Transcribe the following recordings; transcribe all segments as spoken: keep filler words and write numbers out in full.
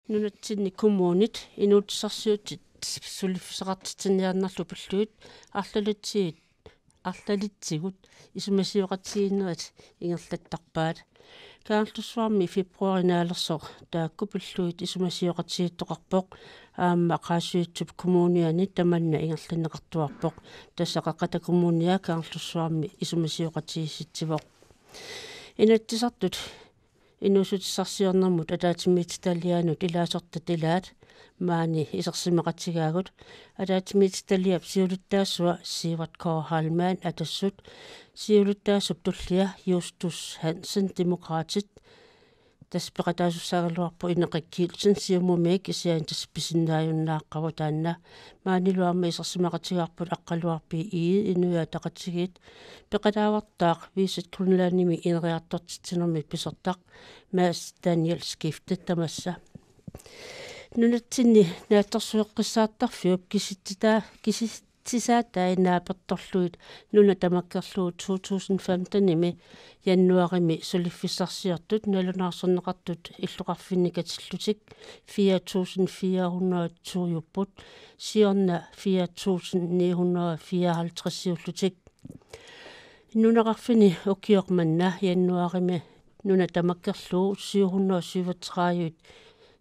Nunatsinni kommunit inuussutissarsiutit suliffissaqartitsiniarnerlu pillugit arlalitsigut arlalitsigut isumasioqatigiinnerit ingerlattarpaat. Kangerlussuarmi februaarip naalersoq taakku pillugit isumasioqatigiittoqarpoq, aamma Qaasuitsup Kommuniani tamanna ingerlanneqartuarpoq. Tassa Qeqqata Kommunia Kangerlussuarmi isumasioqatigiissitsivoq. Inatsisartut inuussutissarsiornermut ataatsimiititaliaanut ilaasortat ilaat maani isersimaqatigaagut. Ataatsimiititaliap siulittaasua Sivert K. Heilmann Atassut, siulittaasup tullia Justus Hansen Demokraatit, tassa peqataasussaagaluarpoq Ineqi Kielsen Siumumiit, kisianni tassa pisinnaajunnaaqqavoq taanna. Maanilu aamma isersimaqatigaarput Aqqaluaq B. Egede, Inuit Ataqatigiit, peqataavartaaq Visit Greenlandimi ineriartortitsinermi pisortaq Mads Daniel Skifte tamassa. Nunatsinni naatsorsueqqissaartarfiup kisitsitaa-, kisitsisaatai naapertorlugit nuna tamakkerlugu to tusind femtenimi januaarimi suliffissarsiortut nalunaarsorneqartut illoqarfinni katillutik fire tusind fire hundrede og to-jupput, siorna fire tusind ni hundrede og fireoghalvtreds-iullutik. Nunaqarfini ukioq manna januaarimi nuna tamakkerlugu syv hundrede og syvogtredive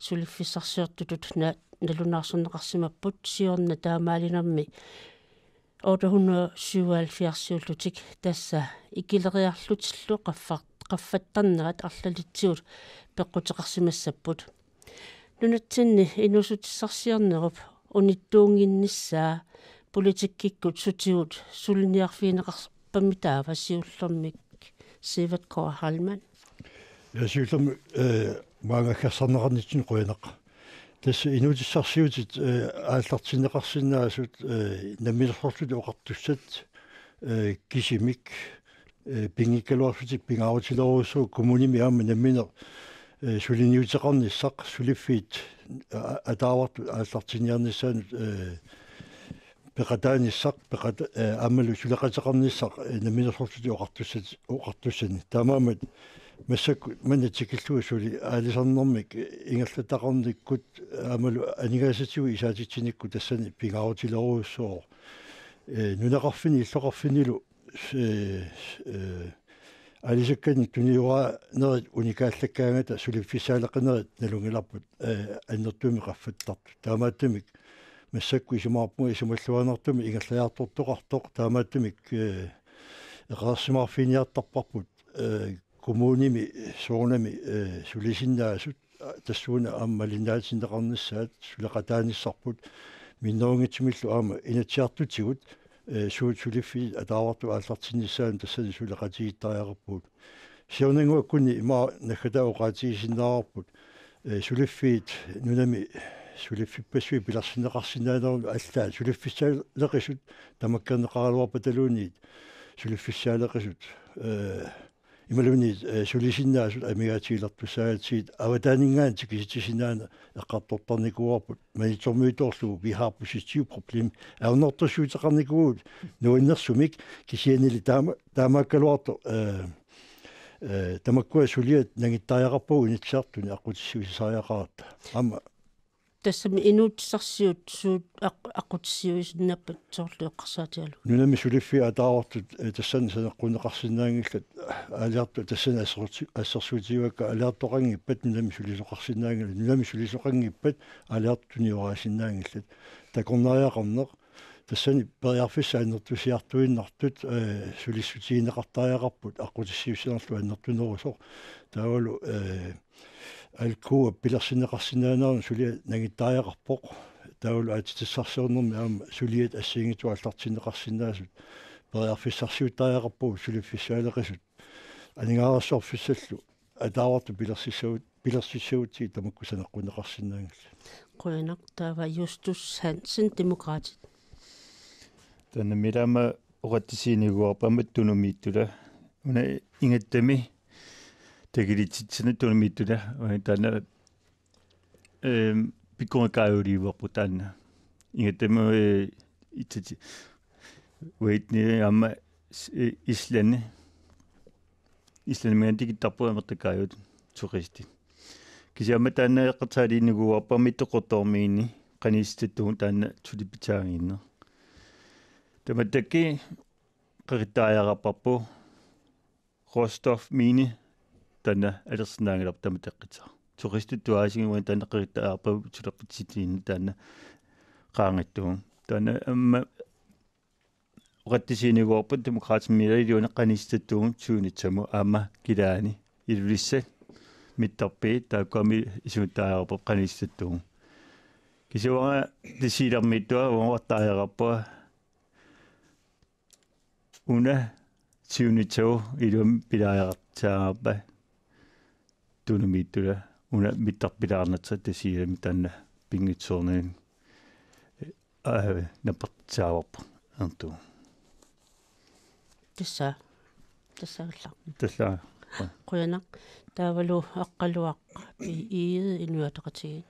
suliffissarsiortutut na-, nalunaarsorneqarsimapput, siorna taamaalinermi otte hundrede og syvoghalvfjerds-iullutik, tassa ikileriarlutillu qaffar-, qaffattarnerat arlalitsigut peqquteqarsimassapput. Nunatsinni inuussutissarsiornerup unittuunnginnissaa politikkikkut sutigut suliniarfigineqarpammi taava siullermik, Sivert K. Heilmann? Ja, siullermik, eh, maanga aggersarneqarnitsinni qujanaq. Tassa inuussutissarsiutit, eh, aallartinneqarsinnaasut, eh, Namminersorlutik Oqartussat, eh, kisimik, eh, pinngikkaluarlutik pingaarutilerujussuuvoq kommunimi aamma nammineq, eh, suliniuteqarnissaq, suliffiit, a-, ataavartut aallartinniarnissaannut, eh, peqataanissaq, peqata-, eh, aammalu suleqateqarnissaq, eh, Namminersorlutik Oqartussat-, Oqartussani. Taamaammat massakkut manna tikillugu suli aalisarnermik ingerlataqarnikkut aammalu aningaasatigut isaatitsinikkut tassani pingaarutilerujussuuvoq. Eh, nunaqarfinni illoqarfinnilu, eh, eh, aalisakkanik tunioraanerit unikaallakkaangata suliffissaaleqinerit nalunngilarput, eh, annertuumik qaffattartut. Taamaattumik massakkut isumaqarpunga isumalluarnartumik ingerlajartortoqartoq, taamaattumik, eh, eqeersimaarfiginiartarparput, eh, kommunimi soorunami, eh, sulisinnaasut, a-, tassuuna aamma malinnaatinneqarnissaat suleqataanissarput, minnerunngitsumillu aamma Inatsisartutigut, eh, suut suliffiit ataavartut aallartinnissaannut tassani suleqatigiittariaqarpugut. Siornannguakkunni ima naggataa oqaatigisinnaavarput, eh, suliffiit nunami suliffippassuit pilersinneqarsinnaanermut allaat suliffissaaleqisut tamakkerneqaraluarpataluunniit suliffissaaleqisut, eh, imaluunniit, eh, sulisinnaasut amigaatigilertussaagatsigit avataaninngaanniit tikisitsisinnaaneq eqqartortarnikuuarput. Maniitsormiutoorlugu vi har positivt problem. Ajornartorsiuteqarnikuuvugut nuannersumik, kisiannili taama-, taamaakkaluartoq, eh, eh, tamakkua suliat nangittariaqarpagut Inatsisartuni aqqutissiuussisariaqaratta. Aamma tassami inuussutissarsiut suut aq-, aqqutissiuisinnaappat soorlu eqqarsaatigalugu? Nunami suliffiit ataavartut, eh, tassani saneqqunneqarsinnaanngillat, aaliartu-, tassani assersuuti-, assersuutigivakka, aaliartoqanngippat nunami sulisoqarsinnaanngillat, nunami sulisoqanngippat aaliartut tunioraasinnaanngillat. Takornariaqarneq, tassani periarfissat annertusiartuinnartut, eh, sulissutigineqartariaqarput aqqutissiuussinerlu annertunerusoq. Taavalu, eh, L K-p pilersinneqarsinnaanermut suliat nangittariaqarpoq. Taavalu aatsitassarsiornermi aamma suliat assigiinngitsut aallartinneqarsinnaasut periarfissarsiuttariaqarpagut suliffissaaleqisut. Aningaasarsiorfissallu ataavartut pilersissagutsigit tamakku saneqqunneqarsinnaanngillat. Qujanaq. Taava Justus Hansen, Demokraatit. Taanna milaama oqaatissiinikuuarput aamma Tunumiittula. Una ingattami takilitsitsineq Tunumiittula. Una taanna, ehm, pikkorikaajuliuarput taanna. Ingattami, eh, itsati. Uagut aamma s-, eh, Islandi. Islandiminngaanniit tikittarput amerlakaajut turistit. Kisianni taanna eqqarsaatiginikuuarput Amittoqqortoormiini qanigisitsittuuvoq taanna suliffigissaginnginnera. Tamattakkut qeqertariaqarparput Rostov Mine taanna alersinnaanngilarput tamatteqqitsaa. Turistit tuaasinnginnamik taanna qeqertariaqarparput suleqatitsineq taanna qaangiuttuuvoq. Taanna aamma oqaatiginikuuarput Demokraatit Mine iluani qanigisitsittuuvoq Tunisiamut aamma Kalaani Ilulissat mittarfiit taakkuami isumattariaqarput qanigisitsittuuvoq. Kisianni uanga Tasiilarmiittuat uanga oqartariaqarpunga una Tunisiamut iluamik pilaariaqartariaqarpat Tunummiittula una mittarpilaarnissaq Tasiilami taanna pinngitsoornani aa nappartitsisarparput antu. Tassa. Tassagallaq. Tassa. Qujanaq. Taavalu Aqqaluaq B E Inuit Ataqatigiit.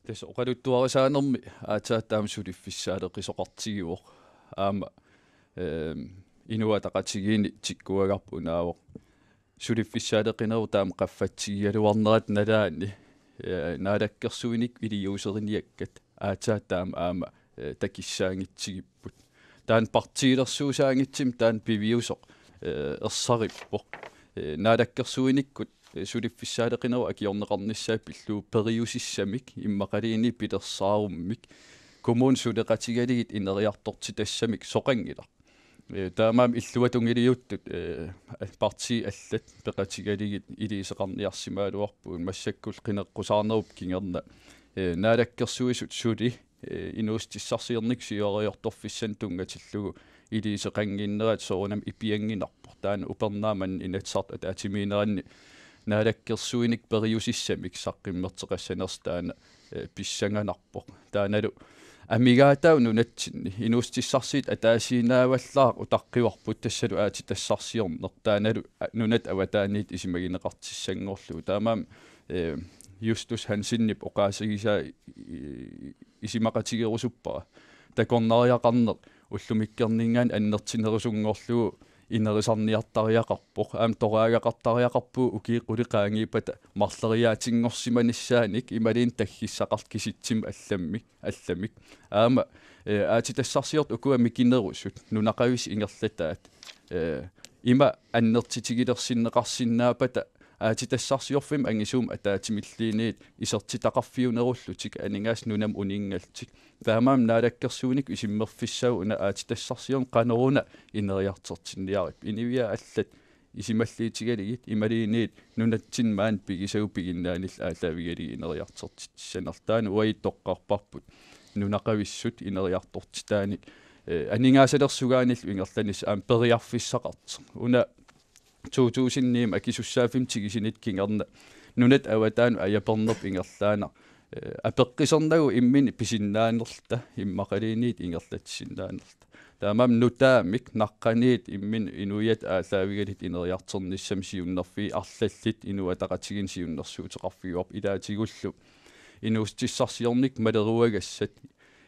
Tassa oqaluttuarisaanermi aatsaat taama suliffissaaleqisoqartigivoq. Aamma ehm, Inuit Ataqatigiinni tikkuagarput unaavoq suliffissaaleqinerup taama qaffatsigigaluarnerata nalaani, eh, naalakkersuinikkut iliuuseriniakkat aatsaat taama aamma, eh, takissaanngitsigipput. Taanna partiilersuusaanngitsumik taanna piviusoq, eh, ersarippoq. Eh, naalakkersuinikkut, eh, suliffissaaleqinerup akiorneqarnissaa pillugu periusissamik immaqaluunniit pilersaarummik kommunit suleqatigalugit ineriartortitassamik soqanngilaq. Eh, taamaammat illuatungiliuttut, eh, partiit allat peqatigalugit iliuuseqarniarsimagaluarpugut, massakkut qineqqusaarnerup kingorna, eh, naalakkersuisut suli, eh, inuussutissarsiornikkut siuariartorfissanik tunngatillugu iliuuseqannginnerat soorunami ipiannginnarpoq. Taanna upernaaq manna Inatsisartut ataatsimiinneranni naalakkersuinikkut periusissamik saqqummerteqassanersoq taanna, eh, pissanganarpoq. Taannalu amigaataavoq nunatsinni. Inuussutissarsiutit ataasiinnaavallaaq utaqqivarput, tassalu aatsitassarsiorneq. Taannalu, a, nunatta avataaniit isumagineqartussanngorlugu. Taamaammat, eh, Justus Hansenip oqaasigisaa i-, i-, isumaqatigerusuppara. Takornariaqarneq ullumikkorninngaanniit annertunerusunngorlugu inerisarniartariaqarpoq. Aamma toraagaqartariaqarpugut ukiut qulit qaangiuppata marloriaatinngorsimanissaanik imaluunniit taggissaqartut kisitsimut allamik, allamik. Aamma, eh, aatsitassarsiortut ukua mikinerusut nunaqavissut ingerlataat, eh, ima annertutigilersinneqarsinnaappata aatsitassarsiorfimmut angisuumut ataatsimilluunniit isertitaqarfiunerullutik aningaasat nunamut uninngallutik. Taamaammat naalakkersuinikkut isummerfissaagut una aatsitassarsiorneq qanoruna ineriartortinniarippoq. Inuiaat allat isumalluutigalugit imaluunniit nunatsinni maani pigisagut piginnaanillu aallaavigalugit ineriartortitsinerlu. Taanna uagut toqqarparput nunaqavissut ineriartortitaanik, eh, aningaasalersugaanik ingerlanissaa aamma periarfissaqartoq. Una to tusind ni-mi akisussaaffimmik tigusinit kingorna nunatta avataanut ajapernerput ingerlaannaq, eh, apeqqusernagu imminut pisinnaanerluta immaqaluunniit ingerlatissinnaanerluta. Taamaammat nutaamik naqqaniit imminut inuiaat aallaavigalugit ineriartornissamik siunnerfii arlallit Inuit Ataqatigiinni siunnersuuteqarfigaarput ilaatigullu inuussutissarsiornikkut maleruagassat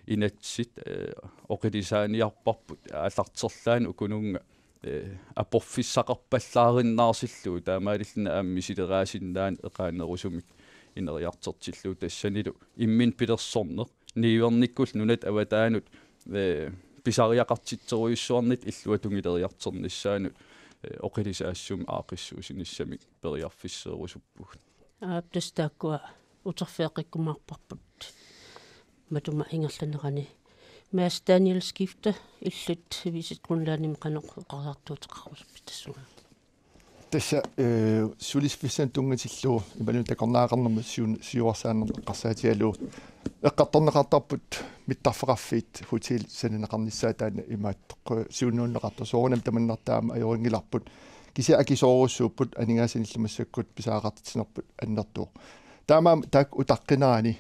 inatsit, eh, oqilisaaniarparput aallarterlaanut ukununnga, eh, aporfissaqarpallaarinnaarsillugit taamaalilluni aamma misileraasinnaanut eqaannerusumik ineriartortillugu tassanilu imminut pilersorneq niuernikkullu nunatta avataanut, eh, pisariaqartitserujussuarnut illuatungileriartornissaanut, eh, oqilisaassummik aaqqissuussinissamik periarfisseerusuppugut. Aap, tassa taakkua uterfigeqqikkumaarparput matuma ingerlanerani. Mads Daniel Skifte, illit Visit Greenlandimi qanoq oqariartuuteqarusuppit tassunga? Tassa, eh, suliffissanik tunngatillugu imaluunniit takornariaqarnermut siun-, siuarsaanermut eqqarsaatigalugu eqqartorneqartarput mittarfeqarfiit hotel sananeqarnissaat taanna imaattoq, eh, siunnuunneqartoq soorunami tamannartaa aamma ajorinngilarput. Kisianni akisoorujussuupput aningaasanillu massakkut pisariaqartitsinerput annertuvoq. Taamaammat taakku utaqqinerani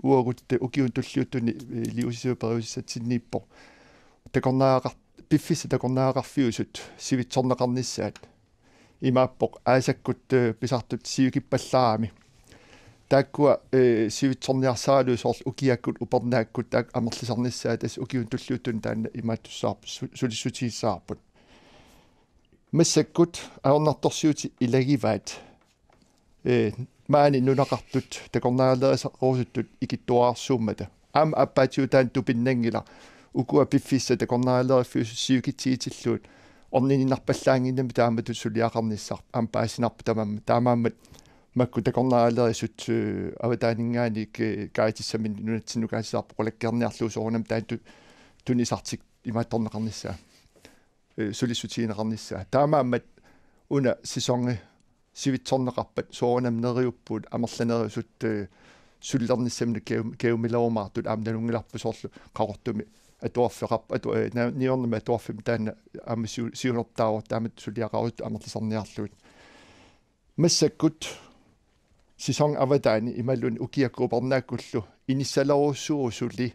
uagut ukiuni tulliuttuni, eh, iliuusissat periusissatsinniippoq. Takornariaqar-, piffissaq takornariaqarfiusut sivitsorneqarnissaat. Imaappoq aasakkut, eh, pisartut sivikippallaarami. Taakkua, eh, sivitsorniarsaralugu soorlu ukiakkut upernaakkut taakku amerlisarnissaat tassa ukiuni tulliuttuni taanna imaattussavarput su-, sulissutigissavarput. Massakkut ajornartorsiutit ilagivaat, ee, maani nunaqartut takornarialerisaqarusuttut ikittuararsuummata. Aamma aappaatigut taanna tupinnanngilaq, ukua piffissaq takornarialeriiffiusussiuukitsigitillugit ornigiinnarpallaannginnami taamatut suliaqarnissaq aamma paasinarpoq tamarmik. Taamaammat makku takornarialerisut, ee, avataaninngaanniit, ee, kaatissaminnik nunatsinnut kaasisarput qulakkeerniarlugu soorunami taanna tu-, tunisartik imaattorneqarnissaa, ee, sulissutigineqarnissaa. Taamaammat una sæsoni sivitsorneqarpat soorunami neriuppugut amerlanerusut, ee, sulilernissaminnik kaju-, kajumilerumaartut aamma nalunngilarput soorlu Qaqortumi atuarfeqarp-, atu-, ee, na-, Niuernermi atuarfimmi taanna aamma siu-, siunertaavoq taamatut suliaqarutut amerlisarniarlugit. Massakkut sæson avataani imaluunniit ukiakkut upernaakkut inissalerujussuuvoq suli.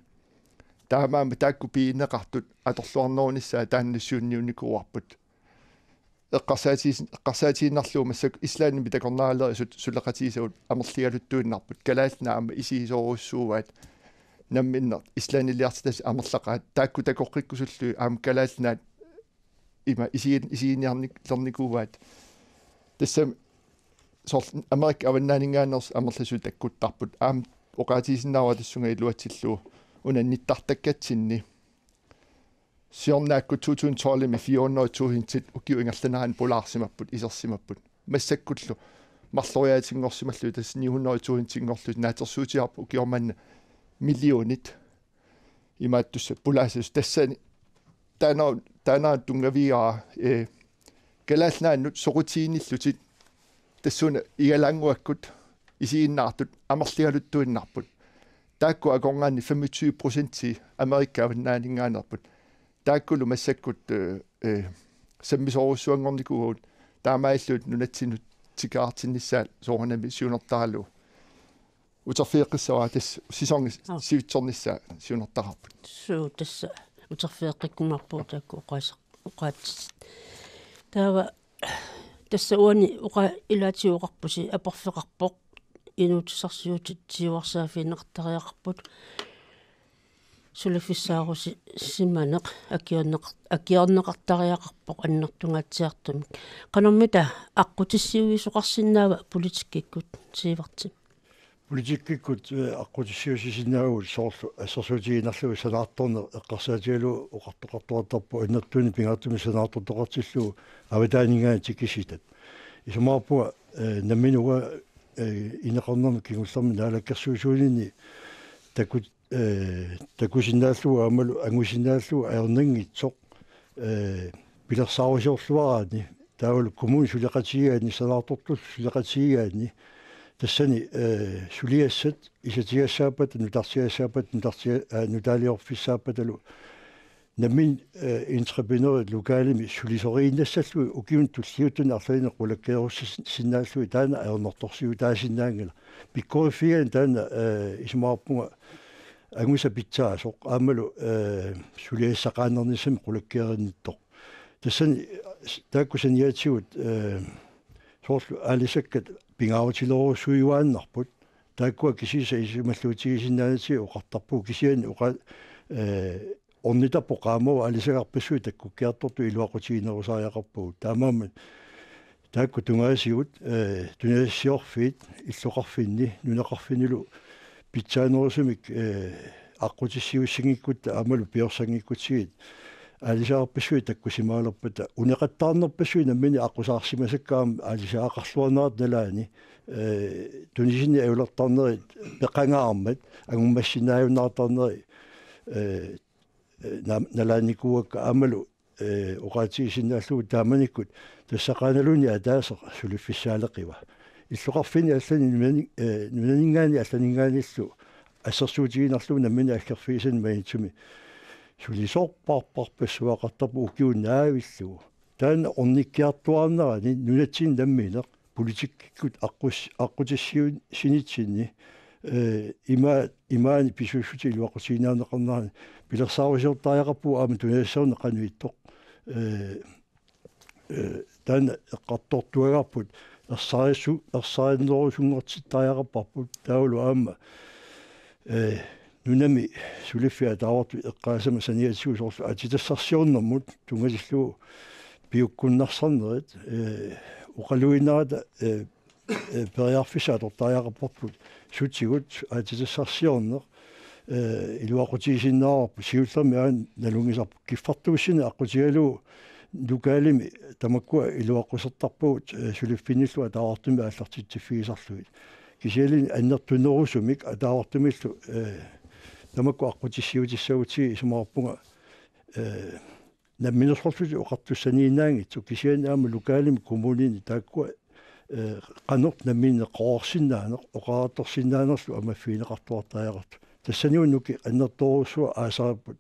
Taamaammat taakku pigineqartut atorluarnerunissaat taanna siunniunnikuuarput. Eqqarsaatigisin-, eqqarsaatigiinnarlugu massakkut Islandimi takornarialerisut suleqatigisagut amerligaluttuinnarput. Kalaallit Nunaat aamma isigisorujussuuaat namminneq Islandiliartitassat amerlaqaat. Taakku takoqqikkusullugit aamma Kalaallit Nunaat ima isigin-, isiginiarnik-, -lernikuuaat. Tassami soorlu Amerikap avannaaninngaanneersut amerlasuut takkuttarput. Aamma oqaatigisinnaavara tassunga iluatsillugu una nittartakkatsinni. Siornaakkut to tusind tolv-imi fire hundrede tusindit ukiup ingerlanerani pulaarsimapput, isersimapput. Massakkullu marloriaatinngorsimallugit tassa ni hundrede tusindinngorlutik naatsorsuutigaarput ukioq manna millionit imaattussat pulaassasoq. Tassani taanna, taanna tunngavigaara, ee, Kalaallit Nunaannut soqutiginnillutik tassuuna igalaannguakkut isiginnaartut amerligaluttuinnarput. Taakku akornanni femogtyve procenti Amerikap avannaaninngaanneerput. Taakkulu massakkut, ee, ee, sammisorujussuanngornikuuagut, taamaalillutik nunatsinnut tikeraartinnissaat soorunami siunertaralugu. Uterfigeqqissavara tassa sæsoni Aa. sivitsornissaa siunertaraarput. Suu, tassa uterfigeqqikkumaarpugut taakku oqaasa-, oqaatsit. Taava tassa uani oqa-, ilaatigut oqarpusi aporfeqarpoq, inuussutissarsiutit siuarsaaffigineqartariaqarput, suliffissaarusi-, simaneq akiorneqar-, akiorneqartariaqarpoq annertungaatsiartumik. Qanormita aqqutissiuisoqarsinnaava politikkikkut, Siivertip? Politikkikkut, ee, aqqutissiuussisinnaavugut soorlu assersuutigiinnarlugu sanaartorneq eqqarsaatigalugu oqartoqartoqartarpoq annertuumik pingaartumik sanaartortoqartillugu avataaninngaanniit tikisitat. Isumaqarpunga, ee, nammineq uanga, ee, ineqarnermut kingullermik naalakkersuisuuninni taku-, ee, takusinnaallugu aammalu angusinnaallugu ajornanngitsoq, ee, pilersaarusiorluaraanni, taavalu kommunip suleqatigigaanni, sanaartortullu suleqatigigaanni, tassani, ee, suliassat isatigassaappata, nutartigassaappata, nutartiga-, aa, nutaaliorfissaappatalu nammineq, ee, entreprenørit lokalimi sulisoriinnassallugit ukiuni tulliuttuni arlalinni qulakkeerussinnaallugit taanna ajornartorsiutaasinnaanngilaq. Pikkoriffigaanni taanna, ee, isumaqarpunga angusaq pitsaasoq aammalu, ee, suliassaqaannarnissamik qulakkeerinnittoq. Tassani, ee, taakku saniatigut, ee, soorlu aalisakkat pingaarutilerujussuiuaannarput. Taakkua kisiisa isumalluutigisinnaanatik oqartarpugut kisianni oqa-, ee, ornitarput qaammagut aalisagarpassuit takkukkiartortut iluaqutiginerusariaqarpagut. Taamaammat taakku tungaasigut, ee, tunisassiorfiit illoqarfinni, nunaqarfinnilu pitsaanerusumik, ee, aqqutissiuussinngikkutta aammalu piorsanngikkutsigit aalisagarpassuit takkusimagalerpata uneqattaarnerpassuit nammineq aqqusaarsimasakka aamma aalisagaqarluarnerat nalaani, ee, tunisinneq ajulertarneri peqangaarmat angummassinnaajunnaartarneri, ee, ee, na-, nalaannikuuakka aammalu, ee, oqaatigisinnaallugu taamanikkut tassaqaanaluunniit ataaseq suliffissaaleqiva. Illoqarfinni allani nunani-, ee, nunaninngaanniit allaninngaanniillu assersuutigiinnarlugu nammineq aggerfigisanni Maniitsumi sulisorparparpassuaqartarpoq ukiut naavillugu. Taanna ornikkiartuaarnerani nunatsinni nammineq politikkikkut aqqus-, aqqutissiuussinitsinni, ee, ima-, imaani pisuussutit iluaqutigiinneqarneranni pilersaarusiortariaqarpugut aamma tunisassiorneq qanoq ittoq. Ee, ee, taanna eqqartortuagarput ersarissu-, ersarinnerusunngortittariaqarparput taavalu aamma, ee, nunami suliffiata taavalu eqqaasama saniatigut soorlu atitassarsiornermut tunngatillugu piukkunnarsarnerit, eh, oqaluinnarata, eh, eh, periarfissat atortariaqarparput sutigut aatsitassarsiorneq, eh, iluaqutigisinnaasarput siullermik aana nalunngisarput kiffartuussineq aqqutigalugu lokalimi tamakkua iluaqqusertarpagut, eh, suliffinnillu ataavartumik aallartitsiffigisarlugit. Kisianni annertunerusumik ataavartumillu, eh, tamakku aqqutissiuutissagutsigit isumaqarpunga, eh, namminersorlutik oqartussaniinnaanngitsut kisianni aamma lokalimi kommunini taakkua, eh, qanoq nammineq eqqorsinnaaneq, oqariartorsinnaanerlu ammaaffigineqartuartariaqartoq. Tassani unuki annertoorujussuaq aasariipput,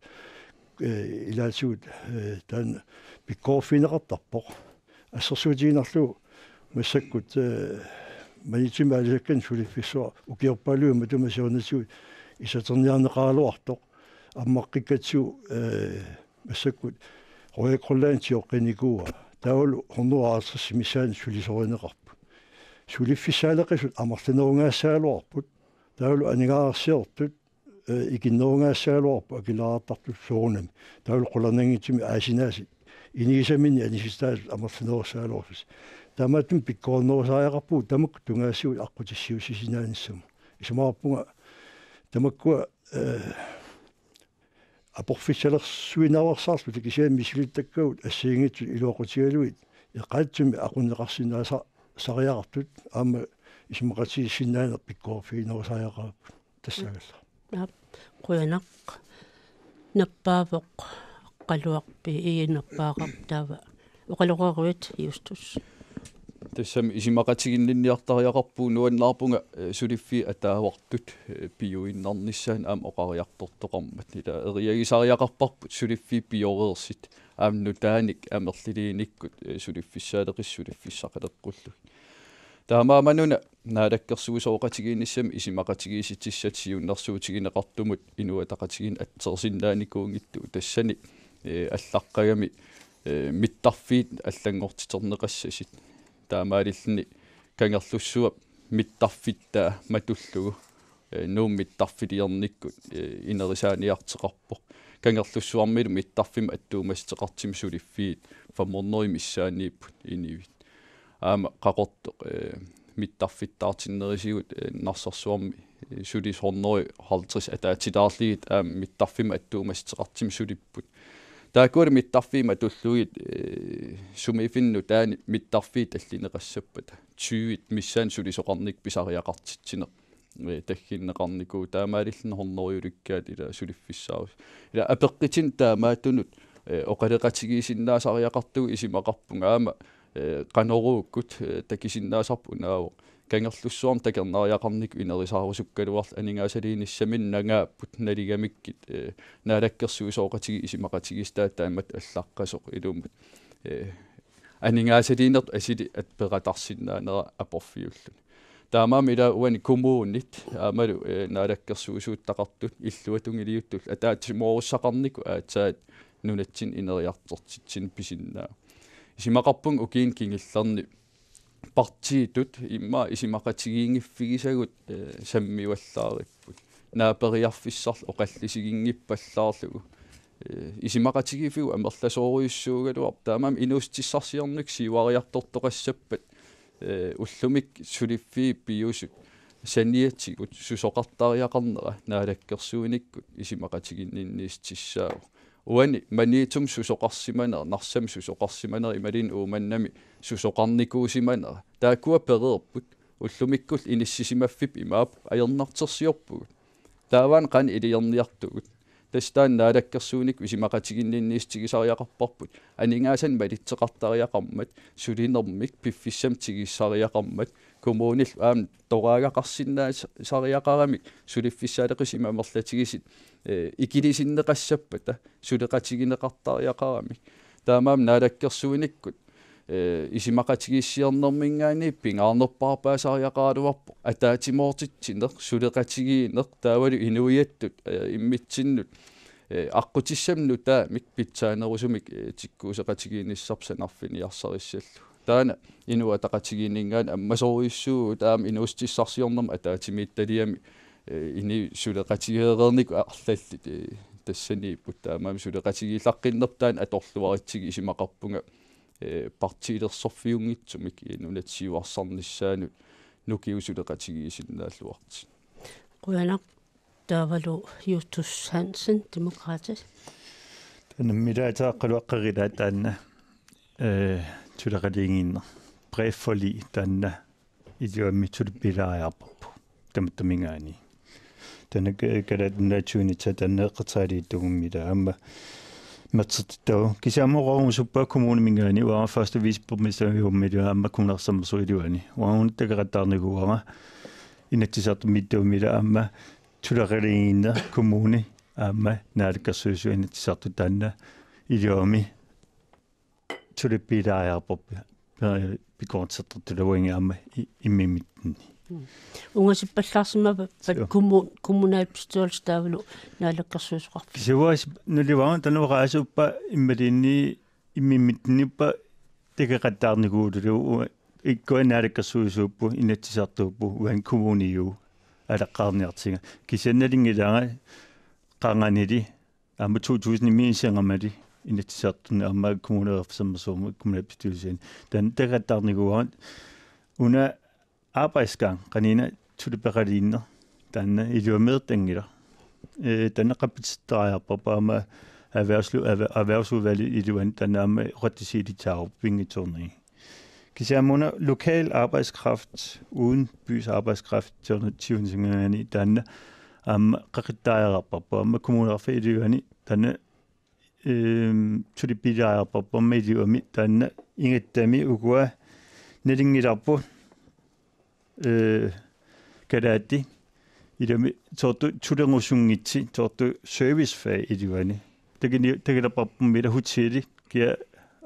eh, ilaatigut, eh, taanna pikkoriffigineqartarpoq. Assersuutigiinnarlugu massakkut, eh, Maniitsumi aalisakkanik suliffissuaq ukiorpaaluit matuma siornatigut isaterniarneqaraluartoq. Ammaqqikkatsigu, eh, massakkut Royal Greenlandip sioqqinikuuaa. Taavalu hundrede og halvtreds missaani sulisorineqarput. Suliffissaaleqisut amerlanerungaassagaluarput. Taavalu aningaasarsiortut, eh, ikinnerungaassagaluarput akileraartartut soorunami. Taavalu qularnanngitsumik aasinaasut inigisaminnik anisitaasut amerlanerussagaluarlutik. Taamaattumik pikkorinnerusariaqarpugut tamakku tungaasigut aqqutissiuussisinnaanissamut. Isumaqarpunga tamakkua, eh, aporfissalersuinnaveersaarlutik kisianni misilittakkavut assigiinngitsut iluaqutigalugit eqaatsumik aqunneqarsinnaasa-, sariaqartut aamma isumaqatigiissinnaaneq pikkoriffiginerusariaqarparput tassaagallarpoq. Aap, qujanaq. Nappaavoq Aqqaluaq B E, nappaaqarpoq taava. Oqaloqaruit Justus. Tassami isumaqatiginninniartariaqarpunga, eh, suliffiit ataavartut, eh, piuinnarnissaannut aamma oqariartortoqarmat. Ila eriagisariaqarparput suliffiit pioreersut aamma nutaanik amerliliinikkut, eh, suliffissaaleqisut suliffissaqaleqqullugit. Taamaammat una naalakkersuisooqatigiinnissami isumaqatigiissutissat siunnersuutigineqartumut Inuit Ataqatigiinni atsersinnaanikuunngitsugut tassani, eh, allaqqagami, eh, mittarfiit allanngortiterneqassasut. Taamaalilluni Kangerlussuup mittarfittaa matullugu, eh, Nuup mittarfiliornikkut, eh, inerisaaniarteqarpoq. Kangerlussuarmilu mittarfimmut attuumassuteqartumik suliffiit fem hundrede missaanniipput inuit. Aamma Qaqortoq, eh, mittarfittaartinnerisigut, eh, Narsarsuarmi, eh, sulisut hundrede halvtreds ataatilaarlugit aamma mittarfimmut attuumassuteqartumik sulipput. Taakkualu mittarfiit matullugit, eh, sumiiffinni nutaanik mittarfiit tallineqassappata. Tyve missaani sulisoqarnikkut pisariaqartitsineq, eh, tagginneqarnikuuvoq taamaalilluni hundrede ulikkaat ila suliffissaarusut. Ila apeqqutinik taamaattunut, eh, oqaloqatigiissinnaasariaqartugut isumaqarpunga aamma, eh, qanoruukkut, eh, takusinnaasarput unaavoq. Kangerlussuarmi takornariaqarnikkut inerisaarusukkaluarlutik aningaasaliinissaminut nangaapput nalugamikkit, eh, naalakkersuisooqatigiit isumaqatigiissutaat taamatut allaqqasoq ilumut, eh, aningaasaliinertut asuli at peqatarsinnaanera aporfiulluni. Taamaammat ila uani kommunit aammalu, eh, naalakkersuisuuttaqartut illuatungiliuttullu ataatsimoorussaqarnikkut aatsaat nunatsinni ineriartortitsineq pisinnaavoq. Isumaqarpunga ukiuni kingullerni partiitut immaqa isumaqatigiinngiffigisagut, eh, sammivallaaripput. Naaperiarfissarlu oqallisiginngippallaarlugu. Eh, isumaqatigiiffigut amerlasoorujussuugaluarput. Taamaammat inuussutissarsiornikkut siuariartortoqassappat, eh, ullumikkut suliffiit piusut saniatigut susoqartariaqarnera naalakkersuinikkut isumaqatiginninniissutissaavoq. Uani Maniitsumi susoqarsimanera, Narsami susoqarsimanera, imaluunniit Uummannami susoqarnikuusimanera. Taakkua pereerput, ullumikkullu inissisimaffipput imaappoq ajornartorsiorpugut. Taavaana qanoq iliorniartugut. Tassa taanna naalakkersuinikkut isumaqatiginninniissutigisariaqarparput. Aningaasanik malitseqartariaqarmat, sulinermik piffissamik tigusisariaqarmat, kommunillu aamma toraagaqarsinnaasariaqaramik suliffissaaleqisut amerlatigisut, eh, ikilisinneqassappata suleqatigineqartariaqaramik. Taamaammat naalakkersuinikkut, eh, isumaqatigiissiornerminngaanniit pingaarnerpaarpaasariaqaraluarpoq ataatsimoortitsineq, suleqatigiinneq, taavalu inuiattut, eh, immitsinnut, eh, aqqutissamik nutaamik pitsaanerusumik, eh, tikkuuseqatigiinnissarput sanarfiniarsarissallugu. Taanna Inuit Ataqatigiinninngaanniit ammasorujussuuvugut aamma inuussutissarsiornermut ataatsimiititaliami, eh, inuit suleqatigeereernikut arlallit, eh, tassaniipput taamaammat suleqatigiillaqqinnerput taanna atorluaritsigit isumaqarpunga eh, partiilersorfiunngitsumik, eh, nunat siuarsarnissaanut nukiusuleqatigiisinnaalluartik. Qujanaq. Taavalu Justus Hansen, Demokraatit. Taanna milaataaqaluaqqarilaat taanna, eh, tuleqaliiginnaq. Bredt forlig taanna iluamik tulippilaariarparput. Tamattaminngaanniit. Taanna ka-, kalaatunnaatsuinitsa taanna eqqarsaatigiittugummila aamma matsertittagu. Kisianni oqarusuppa kommuniminngaanniit uanga første viceborgmesteriummila aamma kommuneqarfik Sermersuup iluani. Uanga takoqqattaarnikuuara Inatsisartut mittuummila aamma tuleqaliiginnaq kommuni aamma Naalakkersuisut Inatsisartut taanna iluamik tulippilaariarparput, eh, pikuartittartut uagut aamma i-, imminnut. Ungasippallaarsimavaa. Joo. Kommu-, kommunalbestyrelse taavalu naalakkersuisoqarfik. Kisianni nulivaanga taanna oqaasuppa imaluunniit imminnut takoqqattaarnikuullugu, ikkua naalakkersuisuupput, Inatsisartuupput, uani kommuniuvoq alaqqaarniartiga. Kisianni nalunngilara qanganili aamma to tusind immiisingamali Inatsisartuni aamma Kommuneqarfik Sermersuup kommunalbestyrelsini. Taanna takoqqattaarnikuuara una arbejdsgang qanoq-una tulipeqaliinnaq taanna iluamik ertanngilaq. Eh, taanna qapputittariaqarparput aamma erhvervslu-, erhver-, erhvervsudvalgip iluani taanna aamma oqaatigisassarput pinngitsoornagit. Kisianni una lokal arbejdskraft, uden bys arbejdskraft, tyveninngaanniit taanna aamma qaqittariaqarparput aamma Kommuneqarfik iluani taanna, ehm, tulippilaariarparput aamma iluamik taanna igattami ukua nalunngilarput, eh, kalaallit ilami soorlu tulerusunngitsut soorlu servicefag iluani. Takuni-, takulerparput aamma ila hotelli kia,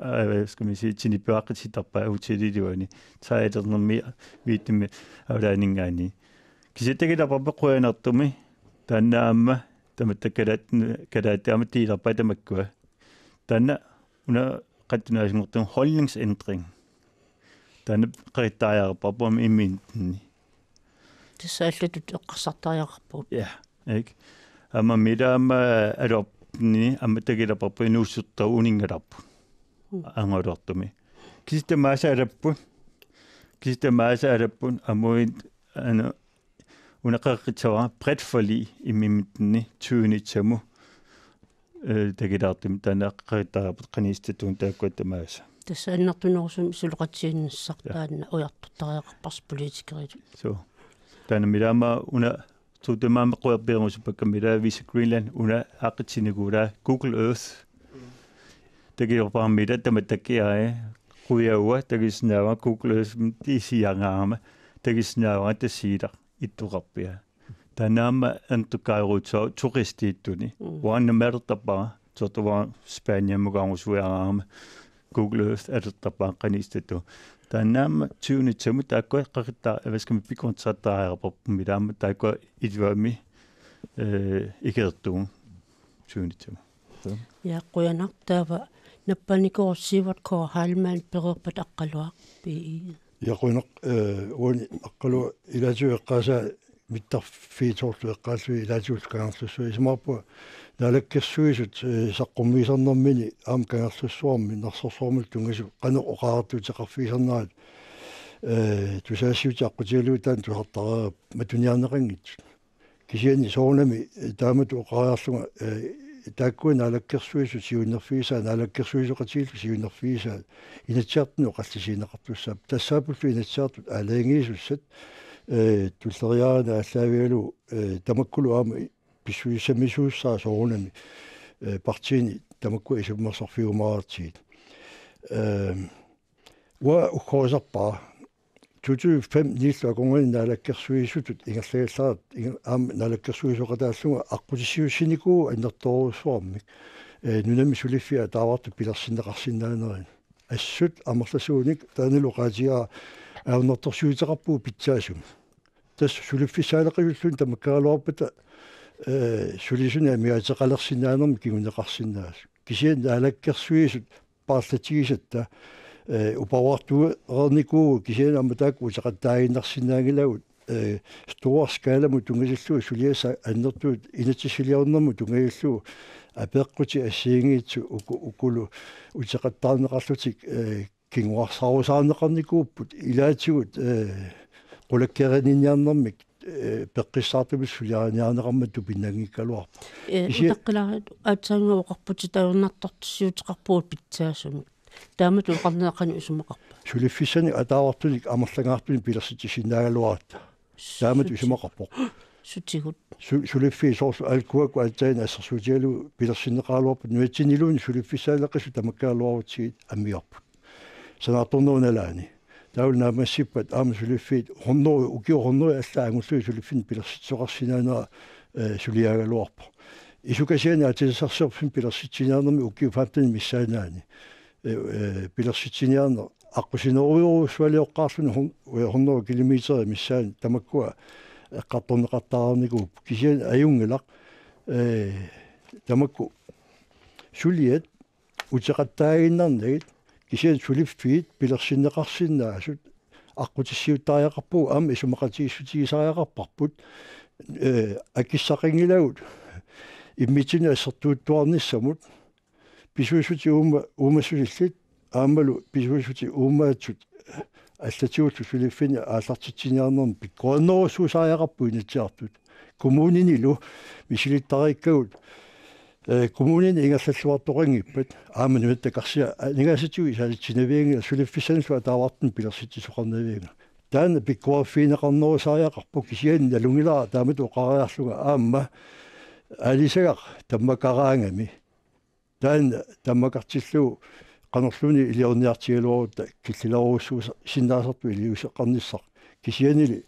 eh, hvad skal man sige, tinippiaqqitittarpaa hotelli iluani. Saajaternermi viittimi avalaaninngaanniit. Kisianni takulerparput qujanartumik taanna aamma tamatta kalaat-, kalaallit aamma tiilerpaa tamakkua. Taanna una qattunaasunngortunga holdningsændring. Taanna qaqittariaqarparput aamma imminnut. Tassa allatut eqqarsartariaqarpugut. Ja, ikke? Aamma milaamma aluarpinni aamma takulerparput inuusuttoq uninngalarput. Mm. Angaluartumi. Kisianni tamaasa alapput. Kisianni tamaasa alapput aamma una qaqqissavara bredt forlig imminnut tyvenitsamut, eh, takilaartumik taanna qaqittariaqarput qanigisitsittunik taakkua tamaasa. Tassa annertunerusumik iluaqutigiinnissaa. Ja. Taanna ujartortariaqarparsi politikeritut. So. Taanna milaamma una suut tamaasa qujarpiarusuppakka milaavisa Greenland una aaqqissinikuullunga Google Earth. Takilerparput aamma ila tamatta takiai qujaua takusinnaavara Google Earth isiangaarama takusinnaavara tassa ilaa ittoqarpiaa. Taanna aamma antukkaarutso turistiittuni. Mm. Uanga nammineq atortarpara, soorlu uanga Spaniamut angusui aamma Google Earth atortarpara qanigisitsittunik. Taanna aamma tyvenitsamut taakkua qaqittaa, hvad skal man, pikuartittartariaqarparput milaamma taakkua iluamik, eh, ikiortugut tyvenitsamut. Ja, qujanaq taava nappanikoq Sivert K. Heilmann, Pereerpat Aqqaluaq, B I. Ja, qujanaq, eh, uani Aqqaluaq ilaatigut eqqaasaa mittarfiit soorlu eqqaallugit ilaatigullu Kangerlussuaq, isumaqarpunga Naalakkersuisut, eh, saqqummiisarnermini aamma Kangerlussuarmi Narsarsuarmilu tunngasut qanoq oqariartuuteqarfigisarnerat, eh, tusagassiuutit aqqutigalugu taanna tusartariaqarput matuniarneqanngitsut. Kisianni soorunami, eh, taamatut oqariarlunga, eh, taakkua Naalakkersuisut siunnerfigisaat, naalakkersuisooqatigiillu siunnerfigisaat, Inatsisartuni oqallisigineqartussaapput. Tassaappullu Inatsisartut aalajangiisussat, eh, tulleriiaarneq aallaavigalugu, eh, tamakkulu aamma i-, pissusissamisuussaat soorunami, eh, partiini tamakkua isummersorfigiumaartigit. Eh, uanga uggorisarpara to tusind fem-miillu akornanni naalakkersuisutut ingerlagallarpara, inger-, aamma naalakkersuisooqataallunga aqqutissiuussinikuuara annertoorujussuarmik, eh, nunami suliffia taavartut pilersinneqarsinnaanerini. Assut amerlasuunik taannalu oqaatigaara ajornartorsiuteqarpugut pitsaasumik. Tassa suliffissaaleqisulluunniit tamakkaraluarpata, eh, sulisunik amigaateqalersinnaanermik kinguneqarsinnaasut. Kisianni naalakkersuisut paarlatigisatta, eh, uparuartuereernikuuvugut kisianni aamma taakku uteqattaaginnarsinnaaginnarlugu, eh, stor skalamut tunngatillugu suliassat annertuut inatsisiliornermut tunngatillugu apeqqutit assigiinngitsut uku-, ukulu uteqattaarneqarlutik, eh, kinguarsaarusaarneqarnikuupput ilaatigut, eh, qulakkeerinninniarnermik, eh, peqqissaartumik suliariniarneqarmat tupinnanngikkaluarpoq. Eh, Isi- utaqqilaarit aatsaannguaq oqarputit ajornartorsiuteqarpugut pitsaasumik. Taamatut oqarneqarneq isumaqarpa? Suliffissanik ataavartunik amerlangaartunik pilersitsisinnaagaluaratta. Taamatut isumaqarpoq. Sutigut. Su-, suliffiit soorlu alkuakkut aatsaannguaq assersuutigalugu pilersinneqaraluarput nunatsinniluunniit suliffissaaleqisut tamakkaaluarutsigit ammiorput. Sanaartornerup nalaani. Taavalu naammassippat aamma suliffiit hundrede, ukiut hundrede allaat angullugit suliffinnik pilersitsisoqarsinnaanera, eh, suliaagaluarpoq. Isukasiani aatsitassarsiorfimmik pilersitsiniarnermi ukiut femten missaannaani, eh, eh, pilersitsiniarneq aqqusinerujorujussualioqqaarluni hun-, eh, hundrede kilometer missaani tamakkua eqqartorneqartareernikuupput. Kisianni ajunngilaq, eh, tamakku suliat uteqattaaginnarnagit, kisianni suliffiit pilersinneqarsinnaasut aqqutissiuuttariaqarpugut aamma isumaqatigiissutigisariaqarparput, eh, akissaqanngilagut immitsinnut assertuuttuarnissamut, pisuussutit uuma-, uumassusillit aammalu pisuussutit uumaatsut allatigullu suliffinnik aallartitsiniarnermi pikkorinnerussuusariaqarpugut Inatsisartut. Kommuninilu misilittariikkagut, eh, kommunini ingerlalluartoqanngippat, aamma Nunatta Karsiat aningaasatigut isaatitsinavianngilaq, suliffissanillu ataavartumik pilersitsisoqarnavianngilaq. Taanna pikkoriffigineqarnerusariaqarpoq, kisianni nalunngilara taamatut oqariarlunga aamma aalisagaq tammakaraangami. Taanna tammakartillugu qanorluunniit iliorniartigaluarutta killilerujussuusinnaasartut iliuuseqarnissaq. Kisiannili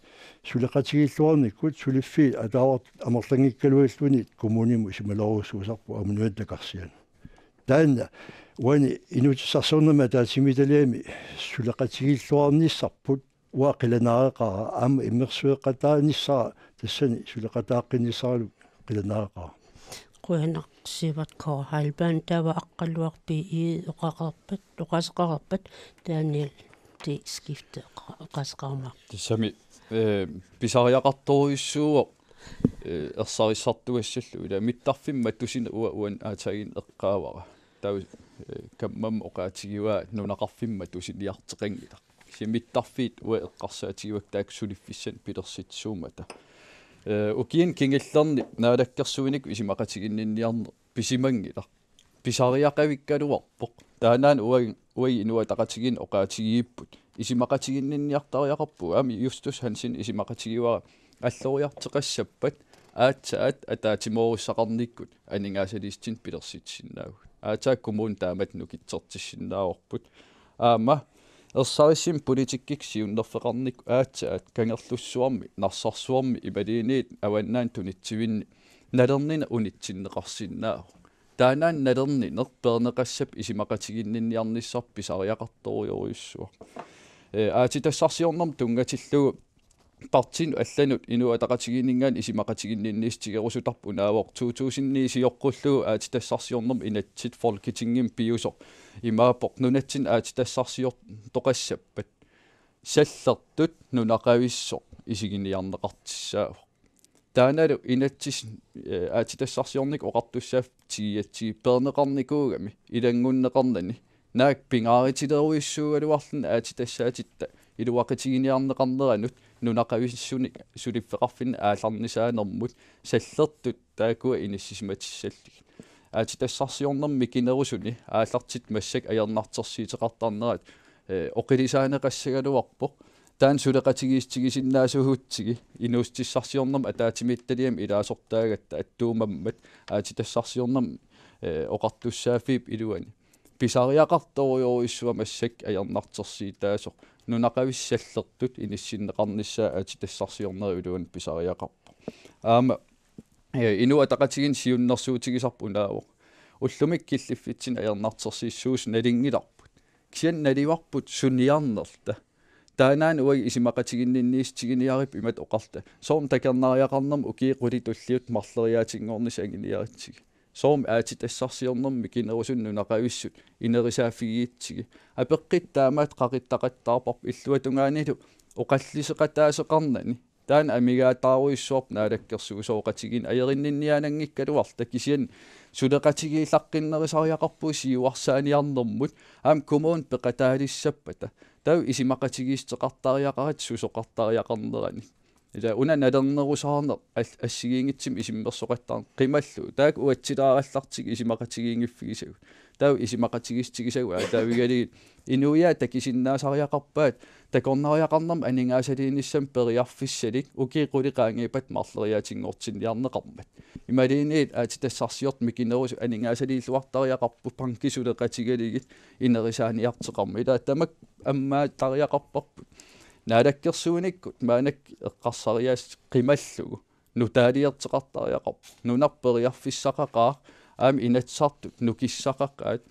suleqatigiilluarnikkut suliffiit ataavartut amerlanngikkaluarluniit kommunimut isumalerujussuusarput aamma Nunatta Karsianut. Taanna uani inuutissarsiornermi ataatsimiititaliami suleqatigiilluarnissarput uanga qilanaariaqaara, aamma immersueqataanissara tassani suleqataaqqinnissaralu qilanaariaqaara. Qujanaq Sivert K. Heilmann. Taava Aqqaluaq B I oqaqarpat, oqaaseqarpat, Daniel D. Skifte oqa-, oqaaseqarumaarpoq. Tassami, eh, pisariaqartorujussuuvoq, eh, ersarissartugassallugu. Ila mittarfimmik matusineq uanga uani aatsaannguaq eqqaavara. Taava, eh, kammammut oqaatigivaa nunaqarfimmi matusiniarteqanngilaq. Kisianni mittarfiit uanga eqqarsaatigivakka taakku suliffissanik pilersitsisuummata. Eh, ukiuni kingullerni naalakkersuinikkut isumaqatiginninniarneq pisimanngilaq. Pisariaqavikkaluarpoq. Taannaana uagut, uagut Inuit Ataqatigiinni oqaatigigipput. Isumaqatiginninniartariaqarpugut. Aamma Justus Hansen isumaqatigivara alloriartoqassappat aatsaat ataatsimoorissaqarnikkut aningaasaliissutsinnut pilersitsisinnaavugut. Aatsaat kommunit taamatut nukittortissinnaavarput. Aamma ersarissumik politikkikkut siunnerfeqarnikkut aatsaat Kangerlussuarmi, Narsarsuarmi imaluunniit avannaani tunitsivinni nalernineq unitsinneqarsinnaavoq. Taannaana nalernineq peerneqassappat isumaqatiginninniarnissarput pisariaqartorujussuaq. Eh, aatsitassarsiornermut tunngatillugu partiinut allanut Inuit Ataqatigiinninngaanniit isumaqatiginninniissutigerusutarput unaavoq to tusind ni sioqqullugu aatsitassarsiornermut inatsit Folketingimi piusoq imaappoq: Nunatsinni aatsitassarsiortoqassappat sallertut nunaqavissoq isiginiarneqartussaavoq. Taannalu inatsit, eh, aatsitassarsiornikkut oqartussaaffik tigigatsigit peerneqarnikuugami ilanngunneqarnani. Naak pingaarutilerujussuugaluarluni aatsitassaatitta iluaqutiginiarneqarneranut nunaqavissunik suliffeqarfinnik aallarnisaanermut sallertut taakkua inissisimatissallugit. Aatsitassarsiornermi mikinerusuni aallartitta massakkut ajornartorsiuteqartarnerat, eh, oqilisaaneqassagaluarpoq. Taanna suleqatigiissutigisinnaasuugutsigit inuussutissarsiornermi ataatsimiititaliami ilaasortaagatta attuumammat aatsitassarsiornermi, eh, oqartussaaffiup iluani pisariaqartorujorujussuaq massakkut ajornartorsiutaasoq nunaqavissat sallertut inissinneqarnissaa aatsitassarsiornerup iluani pisariaqarpoq. Aamma, eh, Inuit Ataqatigiinni siunnersuutigisarput unaavoq. Ullumikkut killiffitsinni ajornartorsiussisuusut nalunngilarput. Kisianni naluarput suniarnerluta. Taannaana uagut isumaqatiginninniissutiginiaripput imatut oqarluta: Soormi takornariaqarnermut ukiut qulit tulliuttut marloriaatinngornissat anguniaritsigit? Soormi aatsitassarsiornermi mikinerusuni nunaqavissut inerisaaffigigitsigu? Apeqqutit taamaattut qaqittaqattaarparput illuatungaanilu oqalliseqataasoqarnani. Taanna amigaataarujussuarpoq naalakkersuisooqatigiinni, ajorunnaarnianngikkaluarluta, kisianni suleqatigiillaqqinnerusariaqarpugut siuarsaaniarnermut aamma kommunit peqataalissappata. Taava isumaqatigiissuteqartariaqaratta susoqartariaqarnerani. Ila una nalernerusaarneq al-, assigiinngitsumik isummersoqattaarneq qimallugu. Taakku uatsilaarallartigu isumaqatigiinngiffigisagut. Taava isumaqatigiissutigisagut aataavigalugit inuiaat takusinnaasariaqarpaat takornariaqarnermut aningaasaliinissamut periarfissalik ukiut qulit qaangiuppata marloriaatinngortinniarneqarmat. Imaluunniit aatsitassarsiortut mikinerusut aningaasaliilluartariaqarput bankit suleqatigalugit inerisaaniarteqarmat. Ila tamakku ammaattariaqarparput. Naalakkersuinikkut maannakkut eqqarsariaaseq qimallugu nutaaliorteqartariaqarpoq. Nunarput periarfissaqaqaaq aamma Inatsisartut nukissaqaqaat.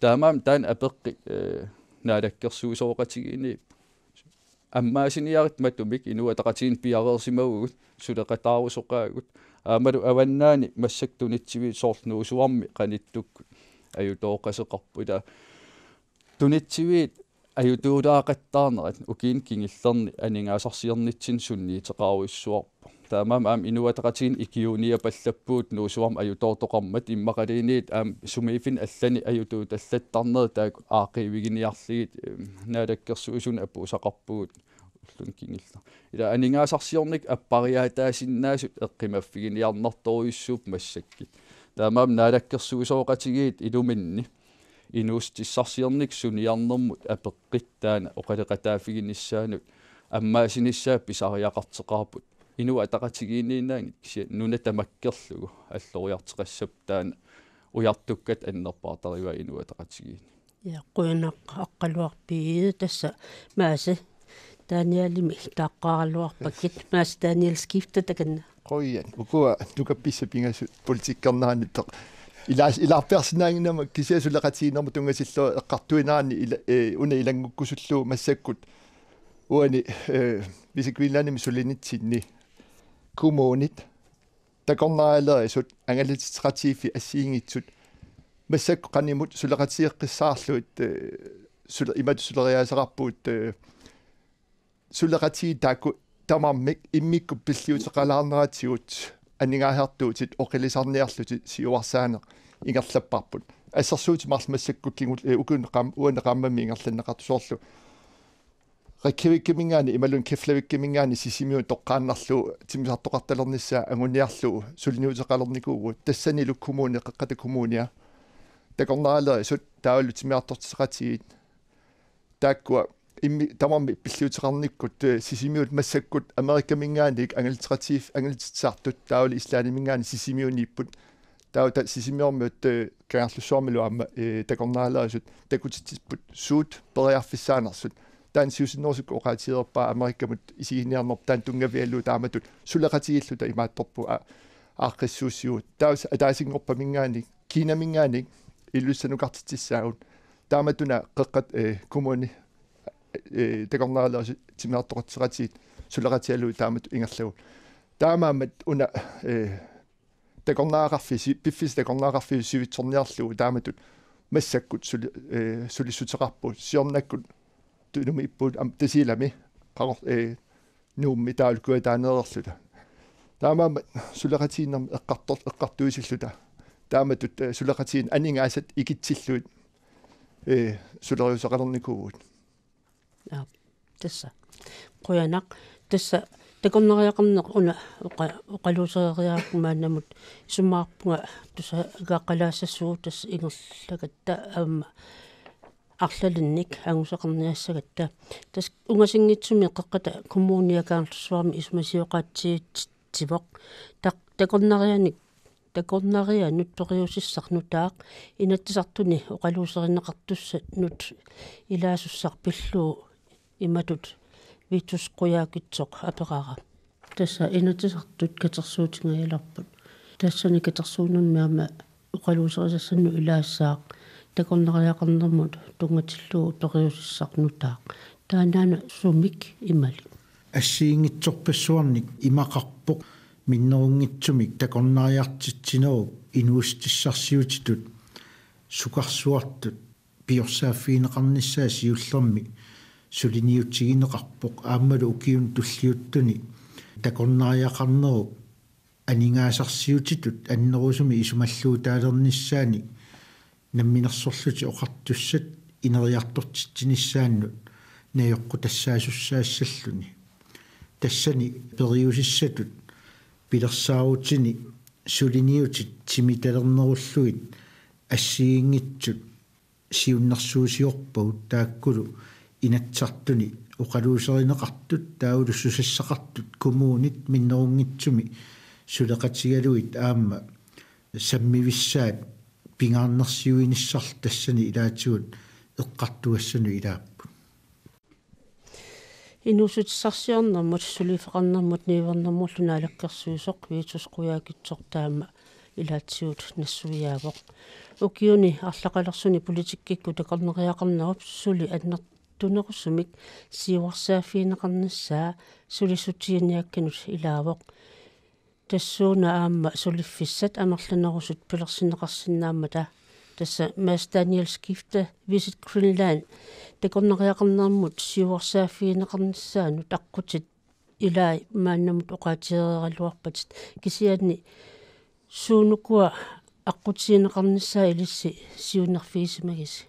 Taamaammat taanna apeqqut, eh, naalakkersuisooqatigiinniippoq. Ammaasiniarit matumik Inuit Ataqatigiinni piareersimavugut, suleqataarusoqaagut. Aammalu avannaani massakkut tunitsiviit soorlu Nuussuarmi qanittukkut ajutooqaseqarput. Ila tunitsiviit ajutuulaaqattaarnerat ukiuni kingullerni aningaasarsiornitsinni sunniuteqarujussuarpoq. Taamaammat aamma Inuit Ataqatigiinni ikiuiniapallappugut Nuussuarmi ajutoortoqarmat immaqaluunniit aamma sumiiffinni allani ajutuutallattarnerit taakku aaqqiiviginiarlugit, eh, naalakkersuisunut apuussaqarpugut ulluni kingullerni. Ila aningaasarsiornikkut appariaataasinnaasut eqqumaffiginiarnartorujussuupput massakkut. Taamaammat naalakkersuisooqatigiit iluminni inuussutissarsiornikkut suniarnermut apeqqut taanna oqaloqataaffiginissaanut ammaasinissaa pisariaqartoqarpoq. Inuit Ataqatigiinniinnaanngitsoq kisianni nuna tamakkerlugu alloriartoqassapput taanna ujartukkatta annerpaartarivaat Inuit Ataqatigiinni. Ja, qujanaq Aqqaluaq Pee, tassa Maasi Danielimi taaqqaaraluarpakkit, Maasi Daniel Skifte takanna. Qujan, ukua nukappissat pingasut politikkerneranittoq. Ilaas-, ilaarpiarsinnaannginnama kisianni suleqatigiinnermut tunngatillugu eqqartuinerani ila-, eh, una ilanngukkusullugu massakkut uani, eh, Visit Greenlandimi sulinitsinni kommunit, takornarialerisut, angalatitseqatigiiffik assigiinngitsut, massakkut qanimut suleqatigeqqissaarlugit, eh, sule-, imatut suleriaaseqarpugut, eh, suleqatigiit taakku tamarmik immikkut pilliuteqalaarneratigut aningaasartuutit oqilisarniarlutik siuarsaaneq ingerlapparput. Assersuutit marluk massakkut kingul-, eh, ukiuni qaam-, uani qaammammi ingerlanneqartut soorlu Reykjavikiminngaanniit imaluunniit Keflavikiminngaanniit Sisimiuni toqqaannarlugu timmisartoqartalernissaa anguniarlugu suliniuteqalernikuuvugut, tassanilu kommuni, Qeqqata Kommunia, takornarialerisut taavalu timmisartortitseqatigiit taakkua immi-, tamarmik pilliuteqarnikkut, eh, Sisimiut massakkut Amerikaminngaanniit angalatitseqatigiif-, angalatitsisartut taavalu Islandiminngaanniit Sisimiuniipput. Taava ta-, Sisimiormiut, eh, Kangerlussuarmilu aamma, eh, takornarialerisut takutitsipput suut periarfissaanersut. Taanna siusinnerusukkut oqaatigereerpara Amerikamut isiginiarnerput taanna tunngavigalugu taamatut suleqatigiilluta imaattorput a-, aaqqissuussivugut. Taava ataasinngorpaminngaanniit, Kinaminngaanniit Ilulissanukartitsissaagut. Taamatut una Qeqqata, eh, kommuni, eh, takornarialerisut timmisartoqatigiit suleqatigalugit taamatut ingerlavugut. Taamaammat una, eh, takornariaqarfiit si-, piffissaq takornariaqarfiup sivitsorniarlugu taamatut massakkut suli-, eh, sulissuteqarpugut. Siornakkut Tunumiipput aamma Tasiilami, Qaqor-, eh, Nuummi taavalu Kujataaneerluta. Taamaammat suleqatigiinnermik eqqartor-, eqqartuisilluta. Taamatut, eh, suleqatigiinneq aningaasat ikitsillugit, eh, suleriuseqalernikuuvugut. Aap, tassa. Qujanaq. Tassa takornariaqarneq una oqa-, oqaluusereeriarukku maannamut isumaqarpunga tusagaaqqalaassasugut tassa ingerlagatta aamma arlalinnik angusaqarniassagatta. Tassa ungasinngitsumik Qeqqata Kommunia Kangerlussuarmi isumasioqaatsitsivoq. Taq-, takornarianik, takornarianut periusissaq nutaaq Inatsisartuni oqaluuserineqartussanut ilaasussaq pillugu imatut Vitus Qujaukitsoq aperaara. Tassa Inatsisartut katersuutingajalerput. Tassani katersuunermi aamma oqaluuserisassannut ilaassaaq takornariaqarnermut tunngatillugu periusissaq nutaaq. Taannaana sumik imalik? Assigiinngitsorpassuarnik imaqarpoq minnerunngitsumik takornariartitsinerup inuussutissarsiutitut sukarsuartut piorsaaffigineqarnissaa siullermik suliniutigineqarpoq aammalu ukiuni tulliuttuni takornariaqarnerup aningaasarsiutitut annerusumik isumalluutaalernissaannik namminersorlutik oqartussat ineriartortitsinissaannut najoqqutassaasussaassallutik. Tassani periusissatut pilersaarutini suliniutit timitalernerullugit assigiinngitsut siunnersuusiorpagut taakkulu Inatsisartuni oqaluuserineqartut taavalu susassaqartut kommunit minnerunngitsumik suleqatigalugit aamma sammivissaat pingaarnersiuinissarlu tassani ilaatigut eqqartugassanut ilaapput. Inuussutissarsiornermut suliffeqarnermut niuernermullu naalakkersuisoq Vitus Qujaukitsoq taama ilaatigut nassuiaavoq. Ukiuni arlaqalersuni politikkikkut takornariaqarnerup suli annertunerusumik siuarsaaffigineqarnissaa sulissutiginiakkanut ilaavoq. Tassuuna aamma suliffissat amerlanerusut pilersinneqarsinnaammata. Tassa Mads Daniel Skifte, Visit Greenland, takornariaqarnermut siuarsaaffigineqarnissaanut aqqutit ilai maannamut oqaatigereeraluarpatit, kisianni suunukua aqqutigineqarnissaa ilissi siunnerfigisimagisi?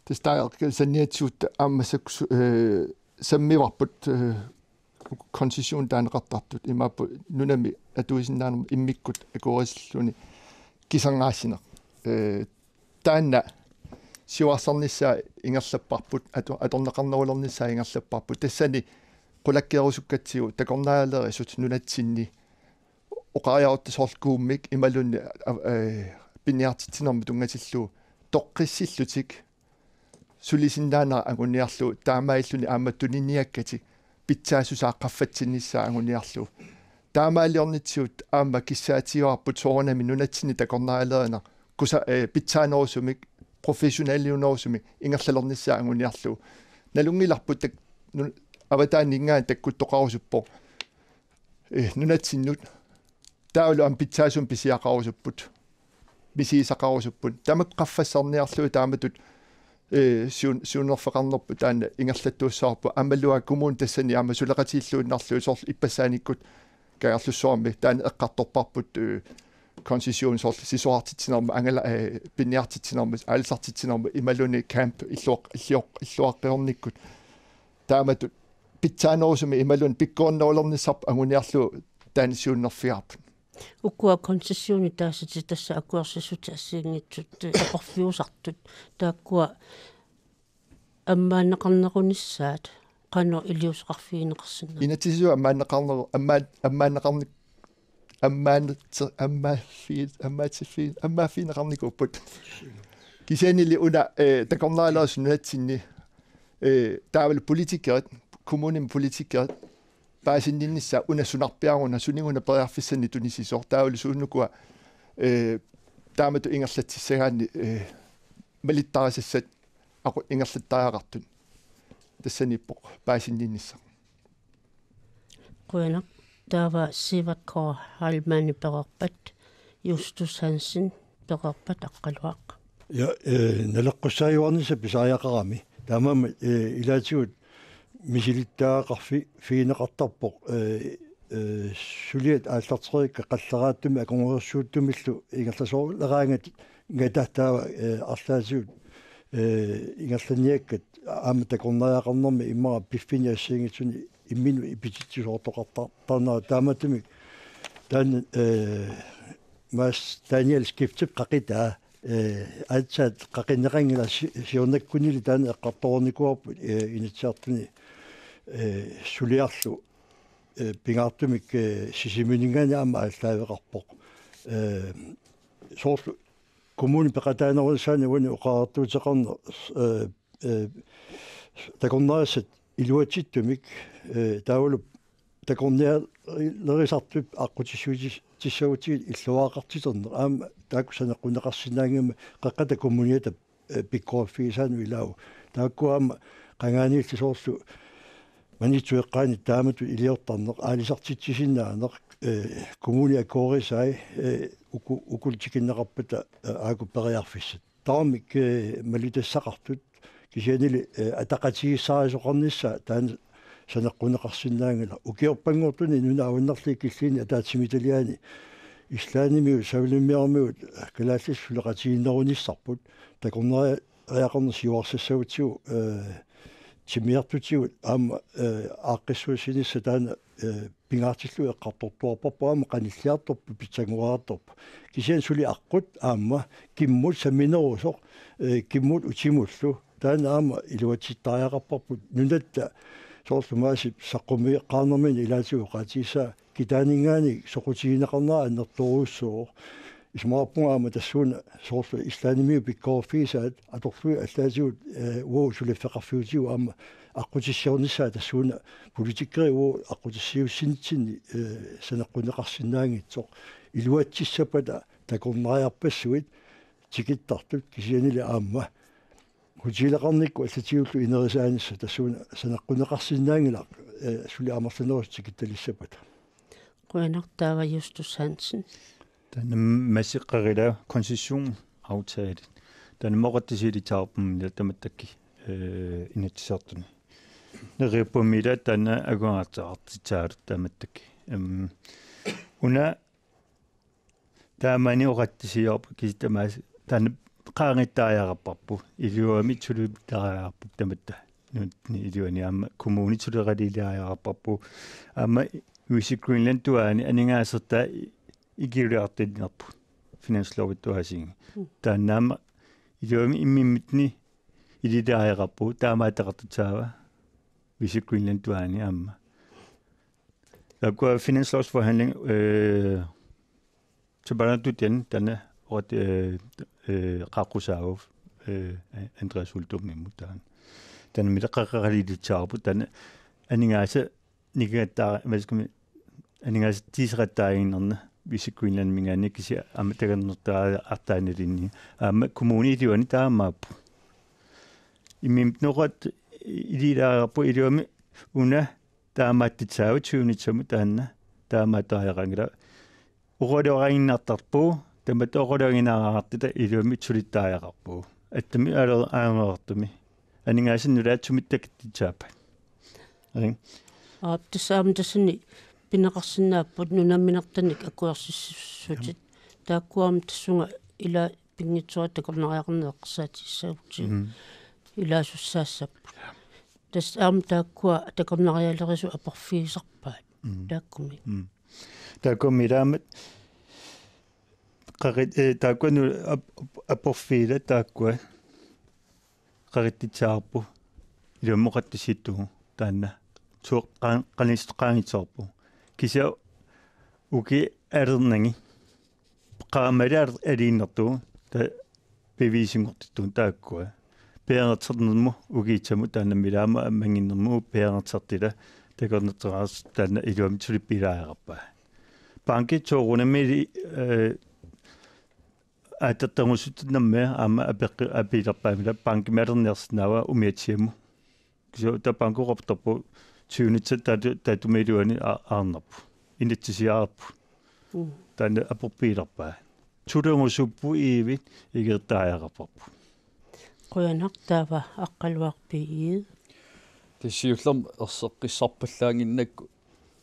Tassa taakku saniatigut aamma saksu-, eh, sammivarput, eh, koncession taaneqartartut imaappoq nunami atuisinnaanermut immikkut akuerisilluni kiserngaassineq. Eh, taanna siuarsarnissaa ingerlapparput, ato-, atorneqarnerulernissaa ingerlapparput. Tassani qulakkeerusukkatsigu takornarialerisut nunatsinni oqariarutta soorlu Kuummik imaluunniit, eh, piniartitsinermut tunngatillugu toqqissillutik sulisinnaanera anguniarlugu taamaalilluni aamma tuniniakkatik pitsaassusaa qaffatsinnissaa anguniarlugu. Taamaaliornitsigut aamma kissaatigaarput soorunami nunatsinni takornarialerineq kusa-, eh, pitsaanerusumik, professionaliunerusumik ingerlalernissaa anguniarlugu. Nalunngilarput tak-, nu-, avataaninngaanniit takkuttoqarusuppoq, eh, nunatsinnut taavalu aamma pitsaasumik pisiaqarusupput, misigisaqarusupput. Tamakku qaffassarniarlugit taamatut, eh, siun-, siunnerfeqarnerput taanna ingerlattuussavarput. Aammalu kommuni tassani aamma suleqatigiilluinnarlugu soorlu ippassaanikkut Kangerlussuarmi taanna eqqartorparput, eh, koncession soorlu sisorartitsinermut, angala-, eh, piniartitsinermut, aalisartitsinermut imaluunniit camp illuaq-, illuaq-, illuaqqiornikkut. Taamatut pitsaanerusumik imaluunniit pikkorinnerulernissarput anguniarlugu taanna siunnerfigaarput. Ukua koncessionit taasatit tassa akuersissutit assigiinngitsut, eh, aporfiusartut, taakkua ammaanneqarnerunissaat qanoq iliuuseqarfigineqarsinnaava? Inatsisissaq ammaanneqarneru-, ammaan-, ammaanneqarni-, ammaannerti-, ammaaffi-, ammaatsiffi-, ammaaffigineqarnikuupput. Kisiannili una, eh, takornarialerisut nunatsinni, eh, taavalu politikerit, kommunimi politikerit, paasinninnissaat una sunarpiaruna, suniguna periarfissannik tunisisoq, taavalu suunukua, eh, taamatut ingerlatsissagaanni, eh, malittarisassat aqu-, ingerlattariaqartut. Tassaniippoq paasinninnissaq. Qujanaq. Taava Sivert K. Heilmann pereerpat, Justus Hansen pereerpat Aqqaluaq. Ja, eh, naleqqussaajuarnissaq pisariaqarami. Taamaammat, eh, ilaatigut misilittagaqarfi-, -figineqartarpoq, eh, eh, suliat aallartereerikka qalleraattumi akornusersuuttumillu ingerlasoorleraangat, ngatattaava, eh, arlaatigut, eh, ingerlanniakkat aamma takornariaqarnermi immaqa piffinni assigiinngitsuni imminut ipititsisoortoqartartarnera taamaattumik taanna, eh, Mads Daniel Skiftep qaqitaa, eh, aatsaat qaqinneqanngilaq si-, siornakkunili taanna eqqartoreernikuuarput, eh, Inatsisartuni, eh, suliarlu, eh, pingaartumik, eh, Sisimiuninngaanniit aamma aallaaveqarpoq. Eh, soorlu kommuni peqataanerunissaanut uani oqariartuuteqarneq, eh, eh, takornariassat iluatsittumik, eh, taavalu takornarialerisartut aqqutissuutis-, -tissagutsigit illuaraqartiterneq. Aamma taakku saneqqunneqarsinnaanngimmat Qeqqata Kommuniata, eh, pikkoriffigisaanut ilaavoq. Taakku aamma qangaaniilli soorlu Maniitsup eqqaani taamatut iliortarneq, aalisartitsisinnaaneq, eh, kommuni akuerisai, eh, uku-, uku tikinneqarpata, eh, aajuku periarfissat. Tamarmik, eh, malutassaqartut, kisiannili, eh, ataqatigiissaarisoqarnissaa taanna saneqqunneqarsinnaanngilaq. Ukiorpanngortuni nunat avannarliit killiinnit ataatsimiititaliani islandimiut, savalimmiarmiut kalaallisut suleqatigiinnerunissarput, takornariaqarneq siuarsassagutsigu, eh, timmiartutigut aamma, eh, aaqqissuussinissaq taanna, eh, pingaartillugu eqqartortuarparput, aamma qanilliartorpoq, pitsanngoraartorpoq. Kisianni suli aqqut aamma kimmut samminerusoq, eh, kimmut utimullu. Taanna aamma iluatsittariaqarparput nunatta soorlu Maasip saqqummeqqaarnermini ilaatigut oqaatigisaa kitaaninngaanniit soqutigineqarnera annertoorujussuuvoq. Isumaqarpunga aamma tassuuna soorlu islandimiut pikkoriffigisaat atorlugit allaatigut, eh, uagut suliffeqarfiutigut aamma aqqutissiornissaa tassuuna politikerit uagut aqqutissiuussinitsinni, eh, saneqqunneqarsinnaanngitsoq iluatsissappata takornariarpassuit tikittartut kisiannili aamma hotelleqarnikkut allatigullu inerisaanissaq tassuuna saneqqunneqarsinnaanngilaq, eh, suli amerlanerusut tikittalissappata. Qujanaq taava Justus Hansen. Taanna maseqqarila koncessionsaftale. Taanna oqaatigisassarput tamattakkut, eh, Inatsisartuni. Neriuppunga taanna akuaartaartitsaalu tamattakkut. Em, una taamani oqaatigisassarput kisianni tamaasa taanna qaangittariaqarparput. Iluamik sulittariaqarparput tamatta. Nunatsinni iluani aamma kommunit suleqatigiittariaqarparput. Aamma Visit Greenland tuaani aningaasartaa ikiuliartinnerput. Finanslovip tuaasinngi. Mm. Taanna aamma iluamik immimmit ilitariaqarparput taamaattoqartussaavoq Visit Greenland tuaani aamma. Taakkua finanslovsforhandling, eh, sapaatip-akunneri taanna oqat-, eh, eh, qaaqqusaavoq, eh, Andreas Uldumimut taanna. Taanna mita qaqaqalilissaarput taanna aningaasat nikingatta-, hvad skal man, aningaasatigiseqattaaginnarneq Visit Greenlandiminngaanniit kisianni aamma takornariartaannalinni. Aamma kommunit iluanni taamaappoq. Immimmit oqat ilitariaqarparput iluamik una taamaattussaavoq tyve nittenimut taanna taamaattoriaqanngilaq. Oqalugiinnartarpugut, tamatta oqalugiinnartartut iluamik sulittariaqarpugut. Attumik aler-, aamma artumik. Aningaasanik nunatsinni takutissaappat. Ring. Aap, tassa aamma tassani pineqarsinnaapput nunaminertanik akuersissutit. Taakkua aamma tassunga ila pinngitsoorata takornariaqarneq eqqarsaatigissagutsigit. Mhm. Ilaasussaassapput. Tassa aamma taakkua takornarialerisut aporfigisarpaat. Mm. Taakkumiit. Mm. Taakkumiit aamma qaqit-, eh, taakkua nu-, ap-, ap-, aporfigilaat taakkua qaqittussaavoq. Iluamik oqaatigisassaavoq taanna. Suoq qaan-, qanitsoq qaangiuttoorpoq. Kisianni ukiut alernagit. Qaammatit aliinnartut ta-, piviusunngortittugut taakkua. Piareersarnermut ukiussamut taanna milaama ammannginnermut piareersartila takornariartut taanna iluamik suliffigilaareerpaa. Bankit soorunami, eh, aatsitaarnermut aamma apeqqi-, apilerpaamila bankimik alerniarsinnaavaa umiatsiamut. Kisianni taava bankoqartarpoq tyve nitten taatu-, taatuma iluani a-, aarnerpoq. Inatsisiarpoq. Mm. Taanna aporfigilerpaa. Sulerusupput iivit ikiulittariaqarparput. Qujanaq taava Aqqaluaq B. Egede. Tassa siullermik erseqqissarpallaannginnakku.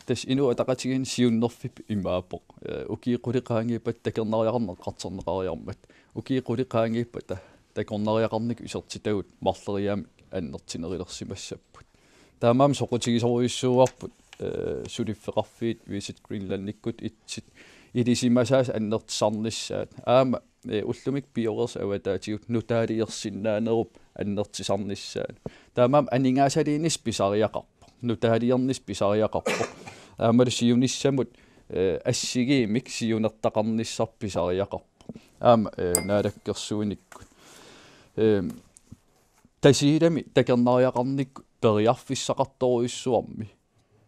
Tassa Inuit Ataqatigiinni siunnerfik imaappoq. Eh, ukiut qulit qaangiuppata takornariaqarneq eqqartorneqariarmat. Ukiut qulit qaangiuppata takornariaqarnikkut isertitagut marloriaammik annertunerulersimassapput. Taamaammat soqutigisorujussuuarput, eh, suliffeqarfiit Visit Greenlandikkut itsit ilisimasaasa annertusarnissaat. Aamma, eh, ullumikkut pioreersut avataatigut nutaaliorsinnaanerup annertusarnissaat. Taamaammat aningaasaliinissaq pisariaqarpoq. Nutaaliornissaq pisariaqarpoq. Aammalu siunissamut, eh, assigiimmik siunertaqarnissaq pisariaqarpoq. Aamma, eh, naalakkersuinikkut. Eh, Tasiilami takornariaqarnikkut periarfissaqartorujussuarmi.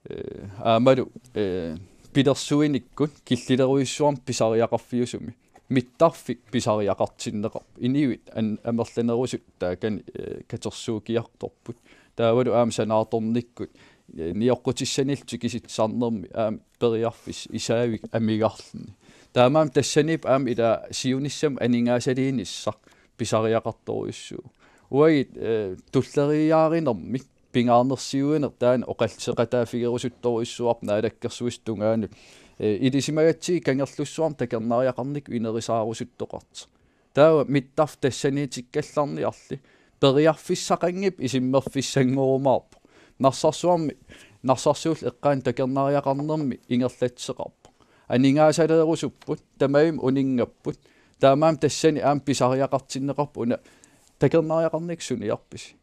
Eh, aammalu, eh, pilersuinikkut killilerujussuarmik pisariaqarfiusumi. Mittarfik pisariaqartinneqarpoq. Inuit an-, amerlanerusut taakani, eh, katersuukkiartorput. Taavalu aamma sanaartornikkut, eh, nioqqutissanillu tikisitsisarnermi aamma periarfissaq isaavik amigarluni. Taamaammat tassaniippoq aamma ila siunissamut aningaasaliinissaq pisariaqartorujussuuvoq. Uagut, eh, tulleriiaarinermik pingaarnersiuineq taanna oqalliseqataaffigerusuttorujussuarpoq naalakkersuisut tungaanut. Ee, ilisimagatsigit Kangerlussuarmi takornariaqarnikkut inerisaarusuttoqartoq. Taava mittarfik tassaniitikkallarniarli periarfissaqanngippat isummerfissanngorumaarpoq. Narsarsuarmi, Narsarsuullu eqqaani takornariaqarnermi ingerlatseqarpoq. Aningaasaleerusupput, tamarmik uninngapput. Taamaammat tassani aamma pisariaqartinneqarpoq una takornariaqarnikkut suniarpisi.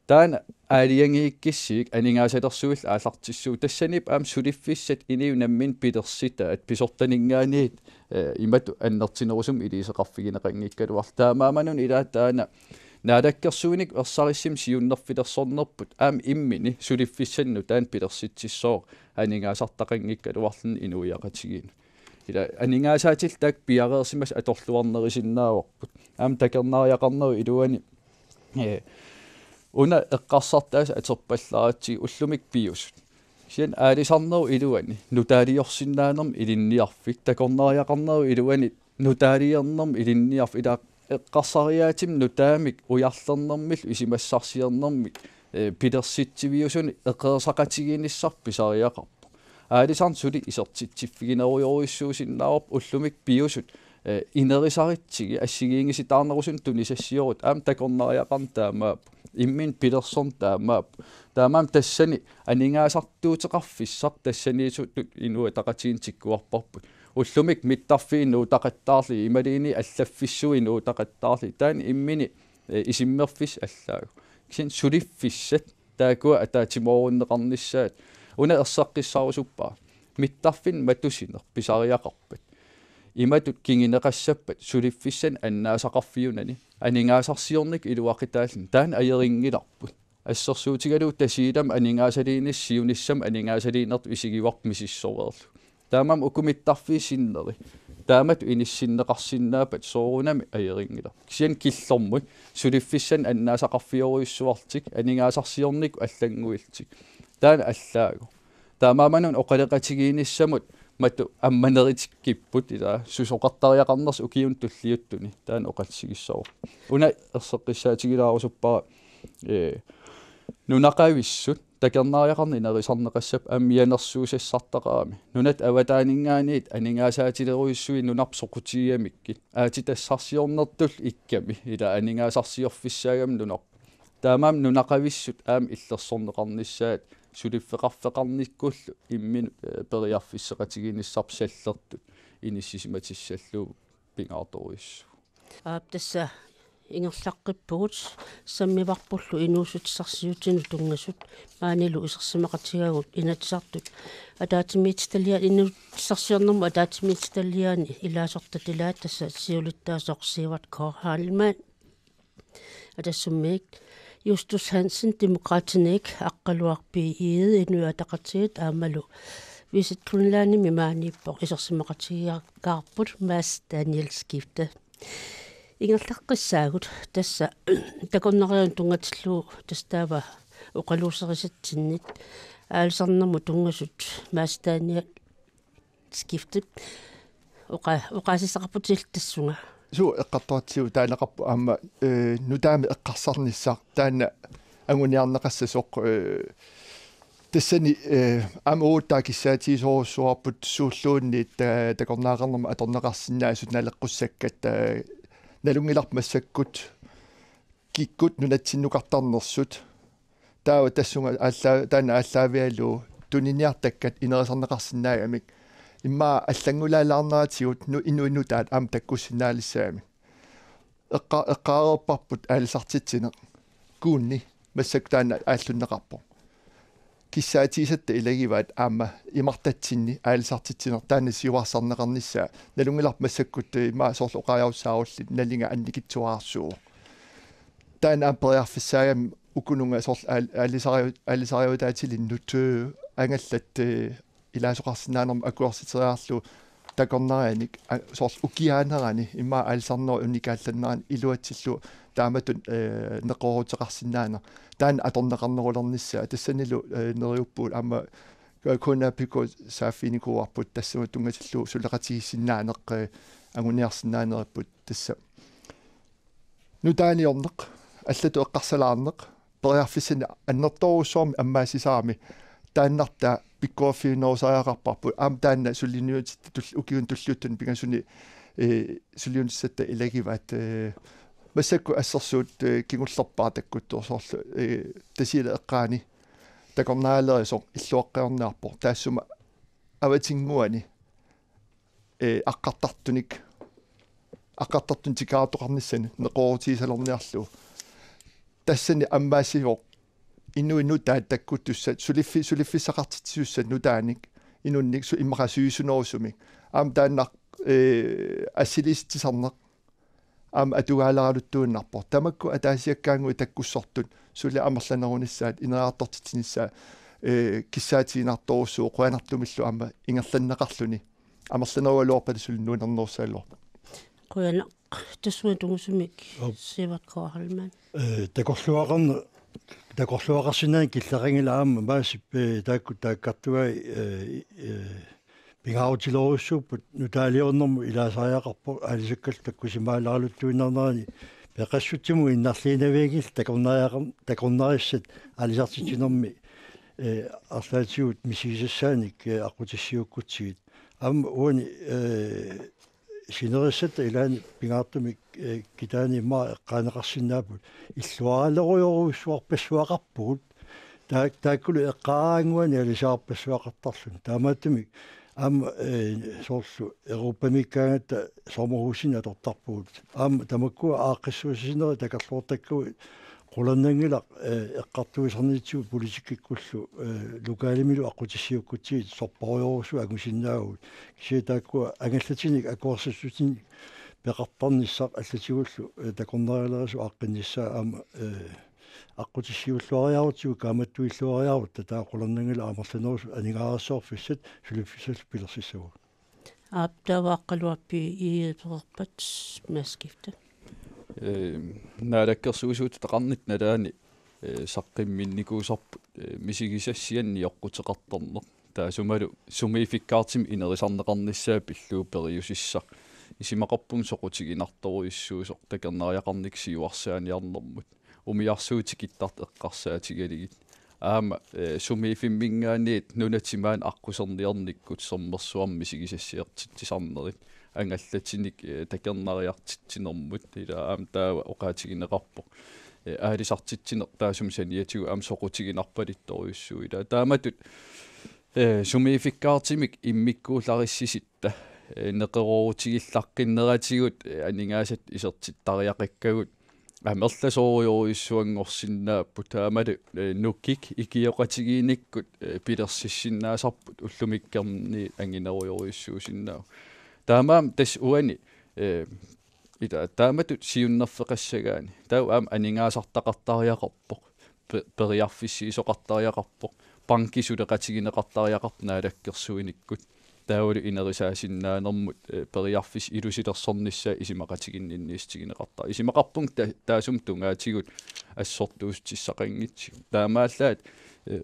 Taanna aalajangiikkissuugut aningaasalersuillu aallartissuugut. Tassaniippoq aamma suliffissat inuit namminneq pilersitaat pisortaninngaanniit, eh, imatut annertunerusumik iliuuseqarfigineqanngikkaluarlutik. Taamaammat una ilaat taanna naalakkersuinikkut ersarissumik siunnerfilersornerput aamma imminut suliffissanik nutaanik pilersitsissooq aningaasartaqanngikkaluarluni inuiaqatigiinnut. Ila aningaasaatillu taakku piareersimasut atorluarnerusinnaavarput. Aamma takornariaqarnerup iluani, eh, una eqqarsartaaseq atorpallaaratsigu ullumikkut piusut. Kisianni aalisarnerup iluani nutaaliorsinnaanermik ilinniarfik, takornariaqarnerup iluani nutaaliornermik ilinniarfik, ila eqqarsariaatsimi nutaamik ujarlernermillu isumassarsiornermik, eh, pilersitsiviusuni eqeersaqatigiinnissarput pisariaqarpoq. Aalisarneq suli isertitsiffiginerujorujussuusinnaavarput ullumikkut piusut, eh, inerisaritsigit assigiinngisitaarnerusunik tunisassiorlutik aamma takornariaqarneq taamaappoq. Imminut pilersorneq taamaappoq. Taamaammat tassani aningaasartuuteqarfissaq tassaniittutut Inuit Ataqatigiinni tikkuarparput. Ullumikkut mittarfiit nuutaqattaarlugit imaluunniit allaffissuit nuutaqattaarlugit. Taanna imminut, eh, isummerfissaq allaagu. Kisianni suliffissat taakkua ataatsimoorunneqarnissaat. Una erseqqissaarusuppara. Mittarfinni matusineq pisariaqarpat, imatut kinguneqassappat suliffissanik annaasaqarfiunani aningaasarsiornikkut iluaqutaalluni, taanna ajorinngilarput. Assersuutigalugu Tasiilami aningaasaliinersoq siunissamut aningaasaliinertut isigivarput misissoreerlugu. Taamaammat uku mittarfiit sinneri taamatut inissinneqarsinnaappata soorunami ajorinngilarput. Kisianni killormut suliffissanik annaasaqarfiorujussuarlutik aningaasarsiornikkut allannguillutik. Taanna allaagu. Taamaammat una oqaloqatigiinnissamut matu ammanerutikkipput, ila susoqartariaqarnersoq ukiuni tulliuttuni, taanna oqallisigissavara. Una erseqqissaatigilaarusuppara, ee, nunaqavissut takornariaqarneq inerisarneqassapput aamma mianersuusassartaqarami. Nunatta avataaninngaanniit aningaasaatilerujussuit nunarput soqutigigamikkit aatsitassarsiornertullu ikkami, ila aningaasarsiorfissaagami nunarput. Taamaammat nunaqavissut aamma illersorneqarnissaat suliffeqarfeqarnikkullu imminut, eh, periarfissaqatigiinnissarput sallertut inissisimatissallugu pingaartorujussuuvoq. Aap, tassa ingerlaqqippugut sammivarpullu inuussutissarsiutinut tunngasut, maanilu isersimaqatigaavut Inatsisartut ataatsimiititaliaani, inuussutissarsiornermut ataatsimiititaliaani ilaasortatilaat, tassa siulittaasoq Sivert K. Heilmann, Atassummiit Justus Hansen, Demokraatiniit, Aqqaluaq B. Egede, Inuit Ataqatigiit, aammalu Visit Greenlandimi maaniippoq isersimaqatigigaarput Mads Daniel Skifte. Ingerlaqqissaagut tassa takornarianut tunngatillugu, tassa taava oqaluuserisatsinnit aalisarnermut tunngasut Mads Daniel Skifte. Oqa-, oqaasissaqarputit illit tassunga. Suu, eqqartoratsigu taaneqarpoq aamma, eh, nutaamik eqqarsarnissaq taanna anguniarneqassasoq, eh, tassani, eh, aamma uagut kissaatigisorujussuarput suulluunniit ta-, takornariaqarnermut atorneqarsinnaasut naleqqussakkat, eh, nalunngilarput massakkut kikkut nunatsinnukartarnersut. Taava tassunga aalla-, taanna aallaavigalugu tuniniartakkat inerisarneqarsinnaagamik. Immaqa allanngulaalaarneratigut nu-, inuit nutaat aamma takkussinnaalissagamik. Eqqa-, eqqaareerparput aalisartitsineq. Kuunni massakkut taanna aallunneqarpoq. Kissaatigisatta ilagivaat aamma imartatsinni aalisartitsineq taanna siuarsarneqarnissaa. Nalunngilarput massakkut, eh, immaqa soorlu oqariarussaarulli nalinga annikitsuararsuuvoq. Taanna aamma periarfissaagami ukununnga soorlu aal-, aalisariu-, aalisariutaatilinnut, eh, angallat, eh, ilaasoqarsinnaanermut akuersiteriarlugu takornarianik, a-, soorlu ukiaanerani immaqa aalisarnerup unikaallannerani iluatsillugu taamatut, eh, neqerooruteqarsinnaaneq. Taanna atorneqarnerulernissaa tassanilu, eh, neriuppugut aamma K N A P K saaffiginikuuarput tassunga tunngatillugu suleqatigiissinnaaneq, eh, anguniarsinnaaneripput tassa. Nutaaliorneq, allatut eqqarsalaarneq, periarfissanik annertoorujussuarmik ammaassisarami taannartaa pikkoriffiginerusariaqarparput. Aamma taanna suliniutit tull-, ukiuni tulliuttuni pingasuni, eh, suliniutissatta ilagivaat, eh, massakkut assersuut, eh, kingullerpaaq takkuttoq soorlu, eh, Tasiilap eqqaani takornarialerisoq illuaqqajorniarpoq. Taassuma avatinnguani, eh, aqqartartunik, aqqartartunik tikeraartoqarnissani neqeroorutigisalerniarlugu. Tassani ammaassivoq inuit nutaat takkuttussat, suliffi-, suliffissaqartitsisussat nutaanik, inunnik su-, immaqa sivisunerusumik. Aamma taanna, eh, assiliisitsisarneq aamma atugaaleraluttuinnarpoq. Tamakku ataasiakkaannguit takkussortut suli amerlanerunissaat, ineriartortitsinissaa, eh, kissaatiginartorujussuuvoq, qujanartumillu aamma ingerlanneqarluni. Amerlanerugaluarpata suli nuannernerussaagaluarpoq. Qujanaq, tassunga tungusumik. Aap. Sivert K. Heilmann. Eh, takorluaqarn-, takorluaqarsinnaanngilaq killeqanngilaq aamma Maasip, eh, taakku taakkartugai, eh, eh, pingaarutilerujussuupput, nutaaliornermut ilaasariaqarpoq, aalisakkallu takkusimaaleraluttuinnarnerani peqassutsimut innarliinavianngillat takornariaqar-, takornarissat aalisartitsinermi, eh, arlaatigut misigisassaanik, eh, aqqutissiuukkutsigit. Aamma uani, eh, sinerissatta ilaanni pingaartumik, eh, kitaani immaqa eqqaaneqarsinnaapput illuaralerujorujussuarpassuaqarpugut. Taak-, taakkulu eqqaaraannguani alisarpassuaqartarluni. Taamaattumik aamma, eh, soorlu Europamiikkaangatta sommerhusinik atortarpugut. Aamma tamakkua aaqqissuussinerit takorloortakkagut, qularnanngilaq, eh, eqqartuisarnitsigut politikkikkullu, eh, lokalimilu aqqutissiuukkutsigit sorparujorujussuit angusinnaavugut. Kisianni taakkua angallatinik akuersissutinik peqartarnissaq allatigullu, eh, takornarialerisut aaqqinnissaa aamma, eh, aqqutissiuulluariarutsigu kaammattuilluariarutta, taava qularnanngilaq amerlanerusut aningaasarsiorfissat suliffissallu pilersissavagut. Aap, taava Aqqaluaq B. Egede pereerpat masseskifte. Eh, naalakkersuisuutitaqarnitta nalaani, eh, saqqummiunnikuusarput, eh, misigisassianik nioqquteqartarneq. Taassumalu sumiiffikkaartumik inerisarneqarnissaa pillugu periusissaq. Isumaqarpunga soqutiginartorujussuusoq takornariaqarnikkut siuarsaaniarnermut. Umiarsuutit tikittartut eqqarsaatigalugit. Aamma, eh, sumiiffimminngaanniit nunat timaanni aqquserniarnikkut sermersuarmi misigisassiartitsisarnerit. Angallatinik, eh, takornariartitsinermut. Ila aamma taava oqaatigineqarpoq, eh, aalisartitsineq taassuma saniatigut aamma soqutiginarpaluttorujussuuvoq. Ila taamatut, eh, sumiiffikkaartumik immikkuullarissisitta, eh, neqeroorutigillaqqinneratigut, eh, aningaasat isertittariaqakkavut aammalu, eh, nukik ikioqatigiinnikkut, eh, pilersissinnaasarput ullumikkormiit anginerujorujussuusinnaavoq. Taamaammat tassa uani, eh, ila taamatut siunnerfeqassagaanni. Taava aamma aningaasartaqartariaqarpoq. Pe-, periarfissiisoqartariaqarpoq. Banki suleqatigineqartariaqarpoq naalakkersuinikkut. Taavalu inerisaasinnaanermut, eh, periarfissat ilusilersornissaat isumaqatiginninniissutigineqartarpoq. Isumaqarpunga ta-, taassuma tungaatigut assortuussutissaqanngitsigut. Taamaallaat, eh,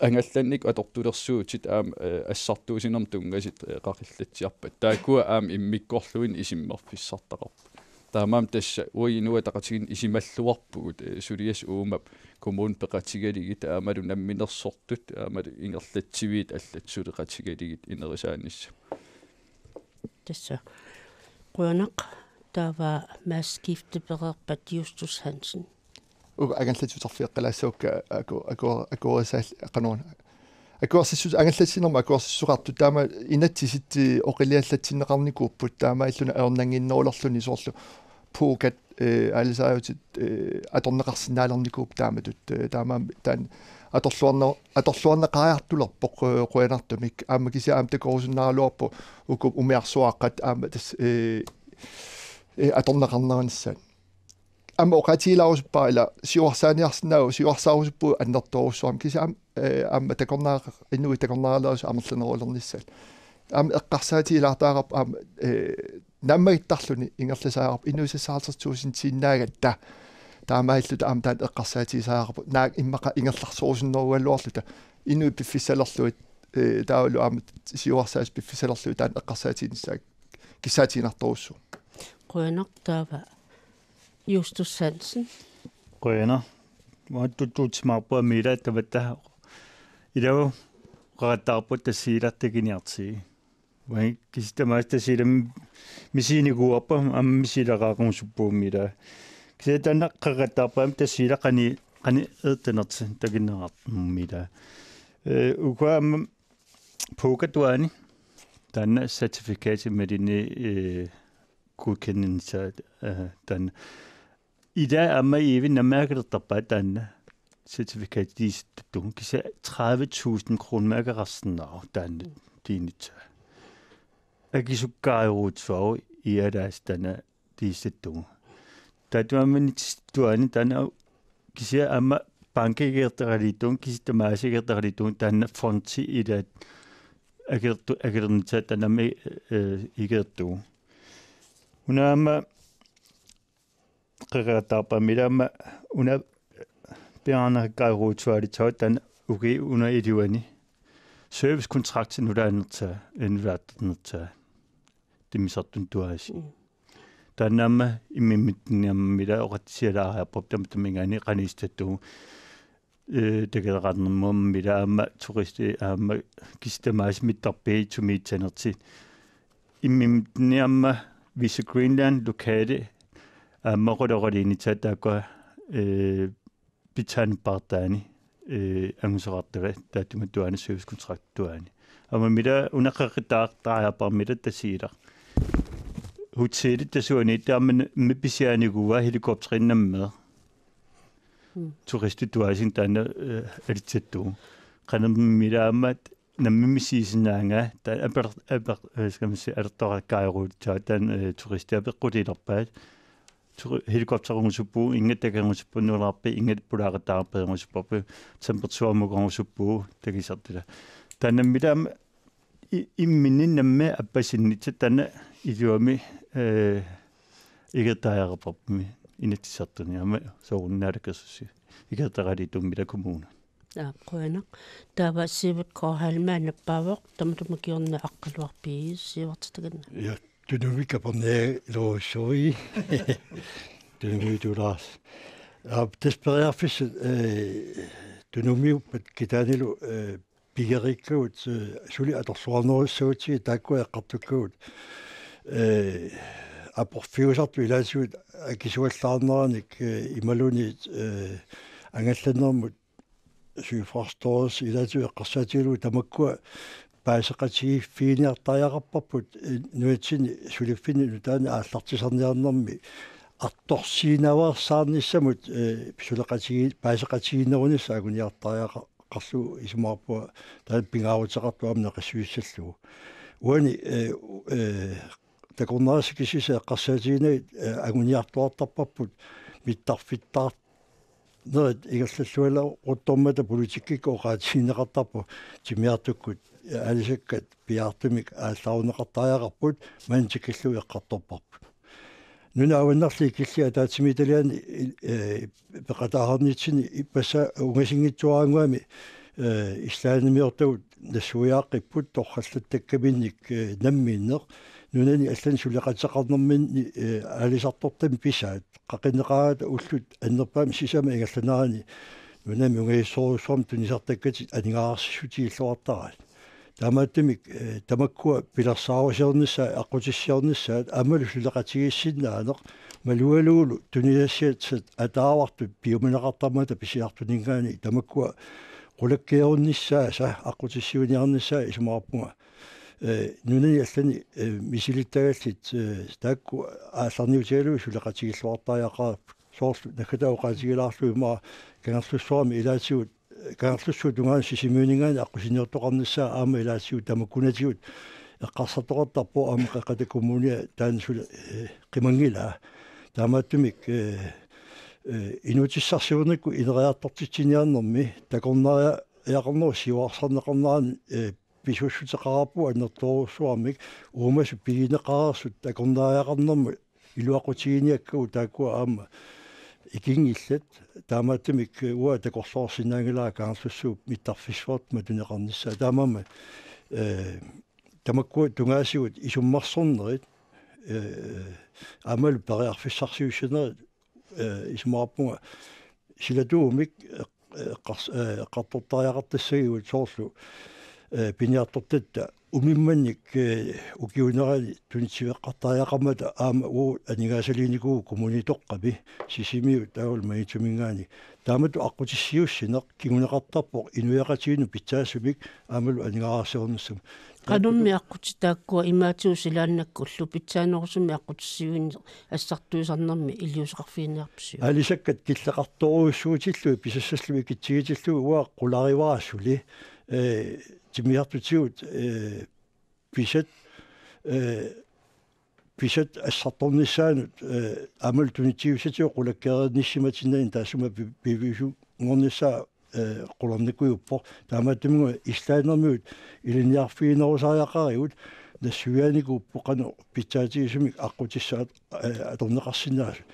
angallannikkut atortulersuutit aamma, eh, assartuussinermut tunngasut, eh, qaqillatsiarpat. Taakkua aamma immikkoorluinnaq isummerfissartaqarput. Taamaammat tassa uagut Inuit Ataqatigiinni isumalluarpugut, eh, suliassat uuma kommunit peqatigalugit aammalu namminersortut aammalu ingerlatsiviit allat suleqatigalugit inerisaanissaq. Tassa. Qujanaq, taava masseskifte pereerpat Justus Hansen. Uku angallatsisutarfigeqqilaassavakka aku-, aku-, akuerisaal-, qanoruna. Akuersissut-, angallatsinermut akuersissuseqartut taama inatsisit oqiliallatsinneqarnikuupput taamaalilluni ajornannginnerulerluni soorlu puukat, eh, aalisariutit, eh, atorneqarsinnaalernikuupput taamatut, eh, taamaammat taanna atorluarne-, atorluarneqariartulerpoq, eh, qujanartumik aamma kisianni aamma takorusunnaaraluarpoq uku umiarsuaqqat aamma tassa, eh, eh, atorneqarneranissaat. Aamma oqaatigilaarusuppara ila siuarsaaniarsinnaavoq, siuarsaarusuppugut annertoorujussuarmik kisianni aamma, eh, aamma takornariaq-, inuit takornarialerisut amerlanerulernissaat. Aamma eqqarsaatigilaartariaqarpoq aamma, eh, naammagittarluni ingerlasariaqarpoq inuit seksoghalvtreds tusindiinnaagatta. Taamaalilluta aamma taanna eqqarsaatigisariaqarpoq. Naak immaqa ingerlasorusunnerugaluarluta inuit piffissalerlugit, eh, taavalu aamma siuarsaasut piffissalerlugit taanna eqqarsaatiginissaa kissaatiginartorujussuuvoq. Qujanaq taava Justus Hansen. Qujanaq. Maattutuutsimaarput aamma ila tamatta. Ila qaqattaarput Tasiilaq takuniartigu. Vai kisianni tamaasa Tasiilaq misiginikuuarput aamma misigileqaaqarusuppugut ila. Kisianni taanna qaqattaarput aamma Tasiilaq qanoq qanoq eqqaanersoq takuneqarnermik ila. Eh, ukua aamma Poker Duani. Taanna certifikat imaluunniit, eh, godkendelse, eh, taanna. Ila aamma Iivi nammineq akilertarpaa taanna certifikat tiisettattugu. Kisianni tredive tusind kroner akeqarsinnaavoq taanna tiinitsaa. Akisukkaajuruutsuaruk ialaas taanna tiisettattugu. Taava aamma Nitsi Duani taanna kisianni aamma banki ikiortaqaliittugu, kisianni tamaasa ikiortaqaliittugu taanna fondi ilaat akilertu-, akilernissaa taanna aamma, eh, ikiortugu. Una aamma qeqataarpami ila aamma una piaarnaqaaq ruutualitsaat taanna ukiup una iluani servicekontrakti nulaannertaa, eh, nulaartarnertaa. Timmisartuni Duasi. Mm. Taanna aamma immimminni aamma ila oqatsialaariarparput tamatumunngaanniit qanoq isertittartugut, eh, takuneqarnermut aamma ila aamma turisti aamma kisianni tamaasa mittarfiit sumiitsunertik. Immimminni aamma Visit Greenland lokale aamma oqaloqaliinitsaat taakkua, eh, pitsaanerpaartaani, eh, angusoqartut taattumatuaani servicekontraktuaani. Aamma ila una qeqataartariaqarpara ila Tasiilaq. Hotelit tasuani taama n-, mi pisiarinikuuaa helikopterinnammeer. Mm. Turistit Duasin taanna, eh, alitsattugu. Qanormi ila aamma nammineq misigisinnaagaat, taanna aper-, aper-, eh, skal man sige, alertoqaqqaajuruutsaat taanna, eh, turistit apeqqulilerpaat. Turi-, helikoptererungusuppugut, ingat takorusuppugut, nunarput ingat pulaaqattaarput, takorusuppugut, temperaturimut takorusuppugut, takusartut ila. Taanna ila aamma i-, imminninnammi appasinnitsa taanna iluamik, eh, ikiortariaqarparput Inatsisartuni aamma soorunami Naalakkersuisut. Ikiortaqaliittummi ila kommuni. Aa, qujanaq. Taava Sivert K. Halme nappaavoq, tamatuma kingorna Aqqaluaq B S, Sivert takanna. Ja, Tunumi kapernaarujussuuvoq. Tunumi tulaas. Aa, tassa periarfissat, eh, Tunumiuppat Kitaanilu, eh, pigeriikkagut, eh, suli atorluarnerussagutsigu taakku eqqartukkagut. Eh, aporfiusartut ilaatigut akisuallaarneranik, eh, imaluunniit, eh, angallannermut sygefrostores ilaatigut eqqarsaatigalugu tamakkua paaseqatigiiffiginiartariaqarparput, eh, nunatsinni suliffinni nutaanik aallartisarniarnermi artorsiinaveersaarnissamut, eh, suleqatigi-, paaseqatigiinnerunissaq anguniartariaqarlugu isumaqarpunga taanna pingaaruteqartoq aamma naqissuissallugu. Uani, eh, eh, takornariassat kisiisa eqqarsaatiginagit, eh, anguniartuartarparput mittarfittaarnerit ingerlallualeruttormata politikkikkut oqaatigineqartarpoq timmisartukkut, eh, aalisakkat piaartumik aallarunneqartariaqarput manna tikillugu eqqartorparput. Nunat avannarliit killii ataatsimiititaliani, eh, peqataarunnitsinni ippassaq ungasinngitsuaraannguami, eh, Islandimiortagut nassuiaaqqipput torrallattakkaminnik, eh, namminneq nunani allani suleqateqarnerminni, eh, aalisartortami pisaat. Qaqinneqaraangata ullut annerpaamik sisamat ingerlanerani nunami ungasissorujussuarmik tunisartakkatik aningaasarsiutigilluartaraat. Taamaattumik, eh, tamakkua pilersaarusiornissaat, aqqutissiornissaat, aammalu suleqatigiissinnaaneq, malugalugulu tunisassiassat ataavartut piumaneqartarmata pisiartuninngaanniit tamakkua qulakkeerunnissaasa, aqqutissiuiniarnissaat isumaqarpunga. Eh, nunani allani, eh, misilittagallit, eh, taakku aallarniutigalugit suleqatigilluartariaqarput soorlu naggataavoqaatigilaarlugu immaqa Kangerlussuarmi ilaatigut Kangerlussuup tungaanut Sisimiuninngaanniit aqqusinniortoqarnissaa aamma ilaatigut tamakkunatigut eqqarsartoqartarpoq aamma Qeqqata Kommunia taanna suli, eh, qimanngilaa. Taamaattumik, eh, eh, inuutissarsiornikkut ineriartortitsiniarnermi takornariaqarnerup siuarsarneqarnerani, eh, pisussuteqarpoq annertoorujussuarmik uumasut pigineqareersut takornariaqarnermut iluaqutiginiakkagut taakkua aamma ikinngillat. Taamaattumik uanga takorloorsinnaanngilara Kangerlussuup mittarfissuartut matuneqarnissaa. Taamaammat, eh, tamakkua tungaasigut isummersornerit, eh, aammalu periarfissarsiussinerit, eh, isumaqarpunga silatuumik eq-, eqqars-, eh, eqqartortariaqartassagigut soorlu, eh, piniartortatta umimmannik, eh, ukiuunerani tunitsiveeqqartariaqarmata aamma uagut aningaasaliinikuuvugut kommunitoqqami, Sisimiut taavalu Maniitsuminngaanniit. Taamatut aqqutissiuussineq kinguneqartarpoq inuiaqatigiinnut pitsaasumik aammalu aningaasarsiornissamut. Qanummi aqqutsit taakkua imaatigut silaannakkut ullut pitsaanerusumik aqqutissiuineq assartuisarnermi iliuuseqarfiginiarpisiuk? Aalisakkat killeqartorujussuutillugit pisassallugit ikitsigitillugit uanga qularivara suli, eh, timmisartutigut, eh, pisat, eh, pisat assartornissaannut, eh, aammalu tunitsiviussatigut qulakkeerinnissimatinnani taassuma pi-, piviusunngornissaa, eh, qularnikujuuppoq. Taamaattumik Islandimiut ilinniarfiginerusariaqarigut nassuiaanikuupput qanoq pitsaatigisumik aqqutissaat, eh, atorneqarsinnaasut.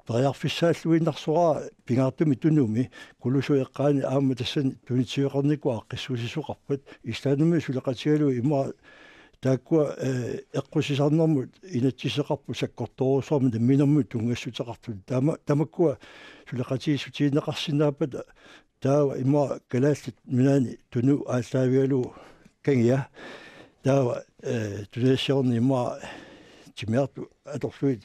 Periarfissaalluinnarsoraara pingaartumik Tunumi, Kulusuk eqqaani aamma tassani tunitsiveqarnikkut aaqqissuussisoqarpat, Islandimiut suleqatigalugit immaqa taakkua, eh, eqqusisarnermut inatsiseqarput sakkortoorujussuarmik namminermut tunngassuteqartut. Taama-, tamakkua suleqatigiissutigineqarsinnaappata taava immaqa Kalaallit Nunaanni Tunu aallaavigalugu kangia. Taava, eh, tunassiorneq immaqa timmisartut atorlugit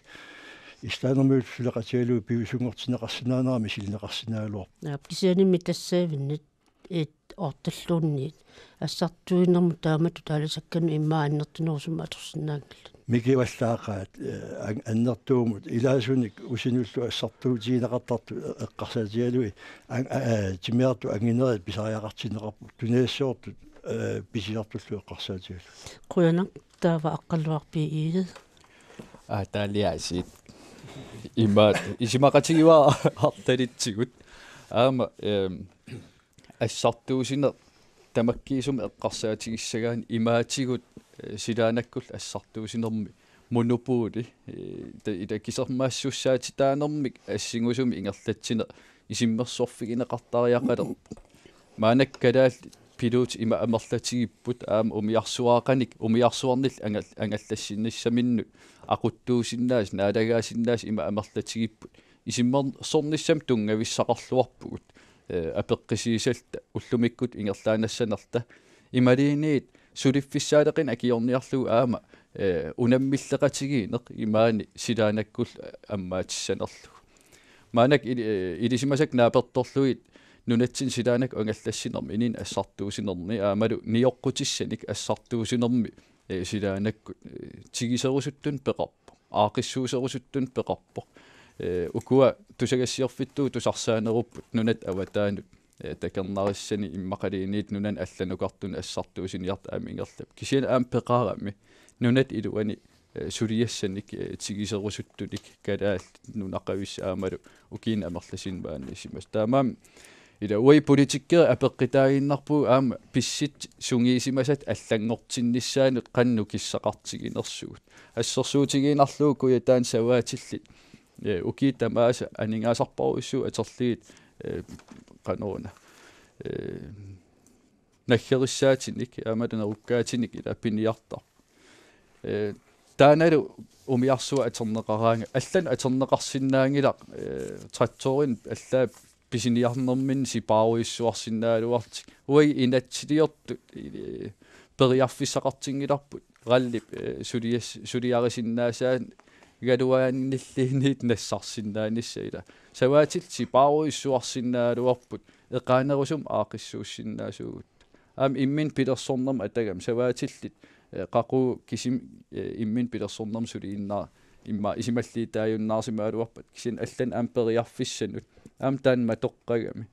Islandimiut suleqatigalugit piviusunngortinneqarsinnaanerami silinneqarsinnaagaluarpoq. Naap, kisiannimi tassaavinnit, et, oortalluunniit assartuinermut taamatut aalisakkanut immaqa annertunerusumik atorsinnaanngillat. Mikivallaaqaat, eh, an-, annertuumut ilaasunik usinullu assartuutigineqartartut eqqarsaatigalugit an-, a-, a-, timmisartut anginerit pisariaqartinneqarput, tunassiortut, eh, pisisartullu eqqarsaatigalugit. Qujanaq, taava Aqqaluaq B. Egede. Aa, taaliaasiit. Imaat, isumaqatigivara arlalitsigut. Aamma, ehm, assartuussineq tamakkiisumik eqqarsaatigissagaanni imaatigut, eh, silaannakkullu assartuussinermi monopoli, eh, ta-, ila kisermaassussaatitaanermik assingusumik ingerlatsineq isummersorfigineqartariaqalerpoq. Maannakkut kalaallit piluut ima amerlatigipput aamma umiarsuaqanik, umiarsuarnillu angal-, angallassinnissaminnut aquttuusinnaasut, naalagaasinnaasut ima amerlatigipput. Isummersornissamut tunngavissaqarluarpugut, eh, apeqqutigisalluta ullumikkut ingerlaannassanerluta. Imaluunniit suliffissaaleqineq akiorniarlugu aamma, eh, unammilleqatigiinneq imaani silaannakkullu ammaatissanerlugu. Maannakkut ili-, eh, ilisimasakka naapertorlugit nunatsinni silaannakkut angallassinermi inunnut assartuussinerni aammalu nioqqutissanik assartuussinermi, eh, silaannakkut, eh, tiguserusuttunut peqarpoq, aaqqissuuserusuttunut peqarpoq. Eh, ukua tusagassiorfittut tusarsaanerupput nunatta avataanut, eh, takornarissani immaqaluunniit nunani allanukartuni assartuussiniartut aamma ingerlavoq. Kisianni aamma peqarami nunatta iluani, eh, suliassanik, eh, tiguserusuttunik kalaallit nunaqavissat aammalu ukiuni amerlasuuni maaniissimasut. Taamaammat ila uagut politikkerit apeqqutaaginnarpugut aamma pissutsit sungiusimasatik allanngortinnissaannut qanoq nukissaqartiginersugut. Assersuutigiinnarlugu Kujataani savaatillit, eh, ukiut tamaasa aningaasarparujussuit atorlugit, eh, qanoruna, eh, naggerissaatinik, aammalu nerukkaatinik ila piniartarput. Eh, taannalu umiarsuaq atorneqaraangat, allanut atorneqarsinnaanngilaq, eh, traktorinik allaat pisiniarnerminni sipaarujussuarsinnaagaluartut. Uagut inatsisiliortut, eh, periarfissaqartinngilarput. Rallip, eh, sulias-, suliarisinnaasaangaluarnilluunniit nassarsinnaanissaq ila. Savaatillit sipaarujussuarsinnaagaluarput eqaannerusumik aaqqissuussinnaasugut. Aamma imminut pilersornermut atagami savaatillit, eh, qaqugu kisimi, eh, imminut pilersornermut suliinnaa-, immaqa isumalliutaajunnaarsimagaluarpat kisianni allanut aamma periarfissanut. Aamma taanna matoqqagami.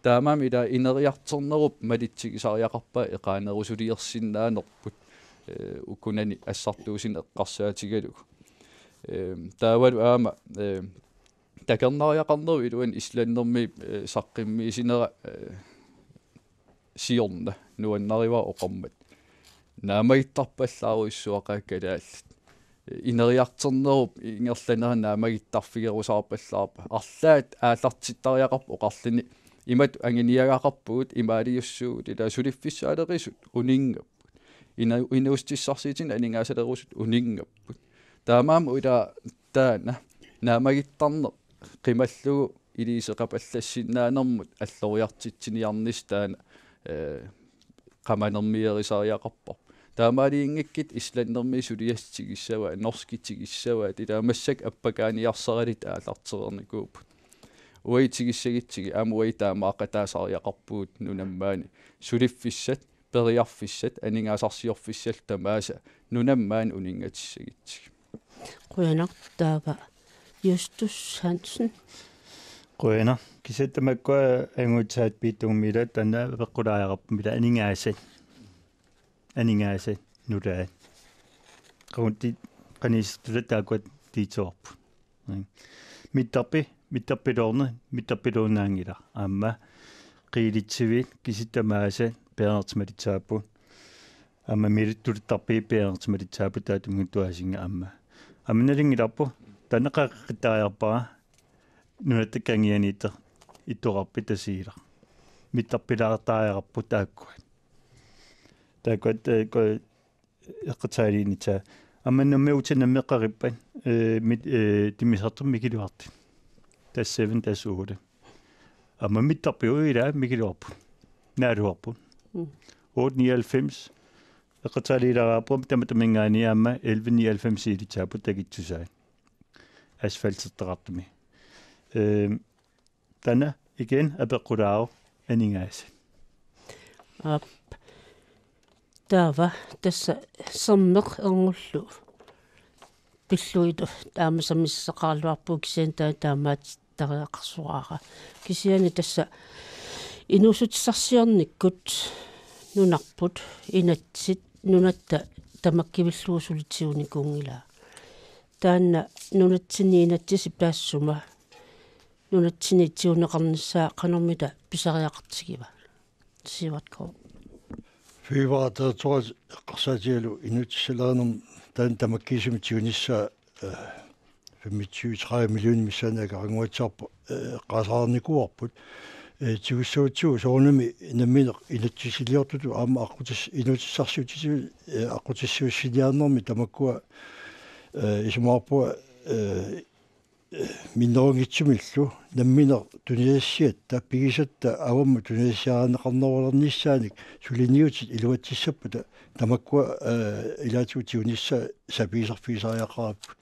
Taamaammat ila ineriartornerup malitsigisariaqarpaa eqaannerusuliorsinnaanerput, eh, ukunani assartuussineq eqqarsaatigalugu. Eh, taavalu aamma, eh, takornariaqarnerup iluani Islandimi, eh, saqqummiussineq, eh, siorna nuannarivara oqarmat. Naammagittarpallaarujussuaqaat kalaallit. Ineriartornerup ingerlanerani naammagittarfigerusaarpallaarpoq. Arlaat aallartittariaqarpoq oqarluni: imatut anguniagaqarpugut, imaaliussuugut, ila suliffissaalerisut uninngapput. Ina-, inuussutissarsiutinik aningaasalerusut uninngapput. Taamaammat ila taanna naammagittarneq qimallugu iliuuseqapallassinnaanermut alloriartitsiniarnissaq taanna, eh, qamanermierisariaqarpoq. Taamaaliinngikkit islandimiit suliassat tigissavaat, norskit tigissavaat, ilaa massakkut appakaaniarsaralutik aallartereernikuupput. Uagut tigussagutsigu aamma uagut taamaaqataasariaqarpugut nunammaani suliffissat, periarfissat, aningaasarsiorfissallu tamaasa nunammaani uninngatissagutsigu. Qujanaq taava Justus Hansen. Qujanaq. Kisianni tamakkua angusaat piittummila taanna apeqqulaareerparput aningaasat. Aningaasat nutaat. Qangutti qaniisittuta taakkua tiitsoorput. Mittarpi, mittarpiloorneq, mittarpiloornaanngilaq. Aamma qiilitsiviit kisitta tamaasa peernertimalitsaappu. Aamma miilittuuttarpiit peernertimalitsaappu taatunngutuasinga aamma. Aamma nalunngilarput, taanna qaqqittariarpara, nunatta kangianiitta ittoqarpit tasiilaq. Mittarpilaartariaqarput taakkua. Taakkua, eh, ko-, eqqatsaalinitaa. Aamma nammi uta nammeqqarippat, eh, mit, eh, timmisartoq Mikiluartut. Tassa syv, tassa otte. Aamma mittarpiuut ilaa Mikiluarput. Naaluarput. Mm. Otte nioghalvfems. Eqqatsaalilaraarput tamatumunngaanniit aamma elleve nioghalvfems ilitsaapput takitsusaat. Asfaltertaqartumi. Ehm, taanna igen apeqqulaavoq aningaasat. Aap. Taava tassa sermeq erngullu pillugu taama sammisaqaraluarpugut kisianni taa-, taamaattariaqarsoraara. Kisianni tassa inuussutissarsiornikkut nunarput inatsit nunatta tamakkivillugu suli tigunikuunngilaa. Taanna nunatsinni inatsisip taassuma nunatsinni tiguneqarnissaa qanormita pisariaqartigiva? Sivert K. Fødevaredirektoraatip eqqarsaatigalugu inuussutissarsiornermut taanna tamakkiisumik tigunissaa, eh, femogtyve tredive millioner missaanni akeqanguatsiarpoq, eh, eqqaasaarnikuuarput. Eh, tigussagutsigu soorunami nammineq inatsisiliortutut aamma aqqutis-, inuussutissarsiutitigut, eh, aqqutissiuussiniarnermi tamakkua, eh, isumaqarpunga, eh, minnerunngitsumillu nammineq tunisassiatta pigisatta avammut tunisassiarineqarnerulernissaanik suliniutit iluatsissappata tamakkua, eh, ilaatigut tigunissaa sapiisarfigisariaqaripput.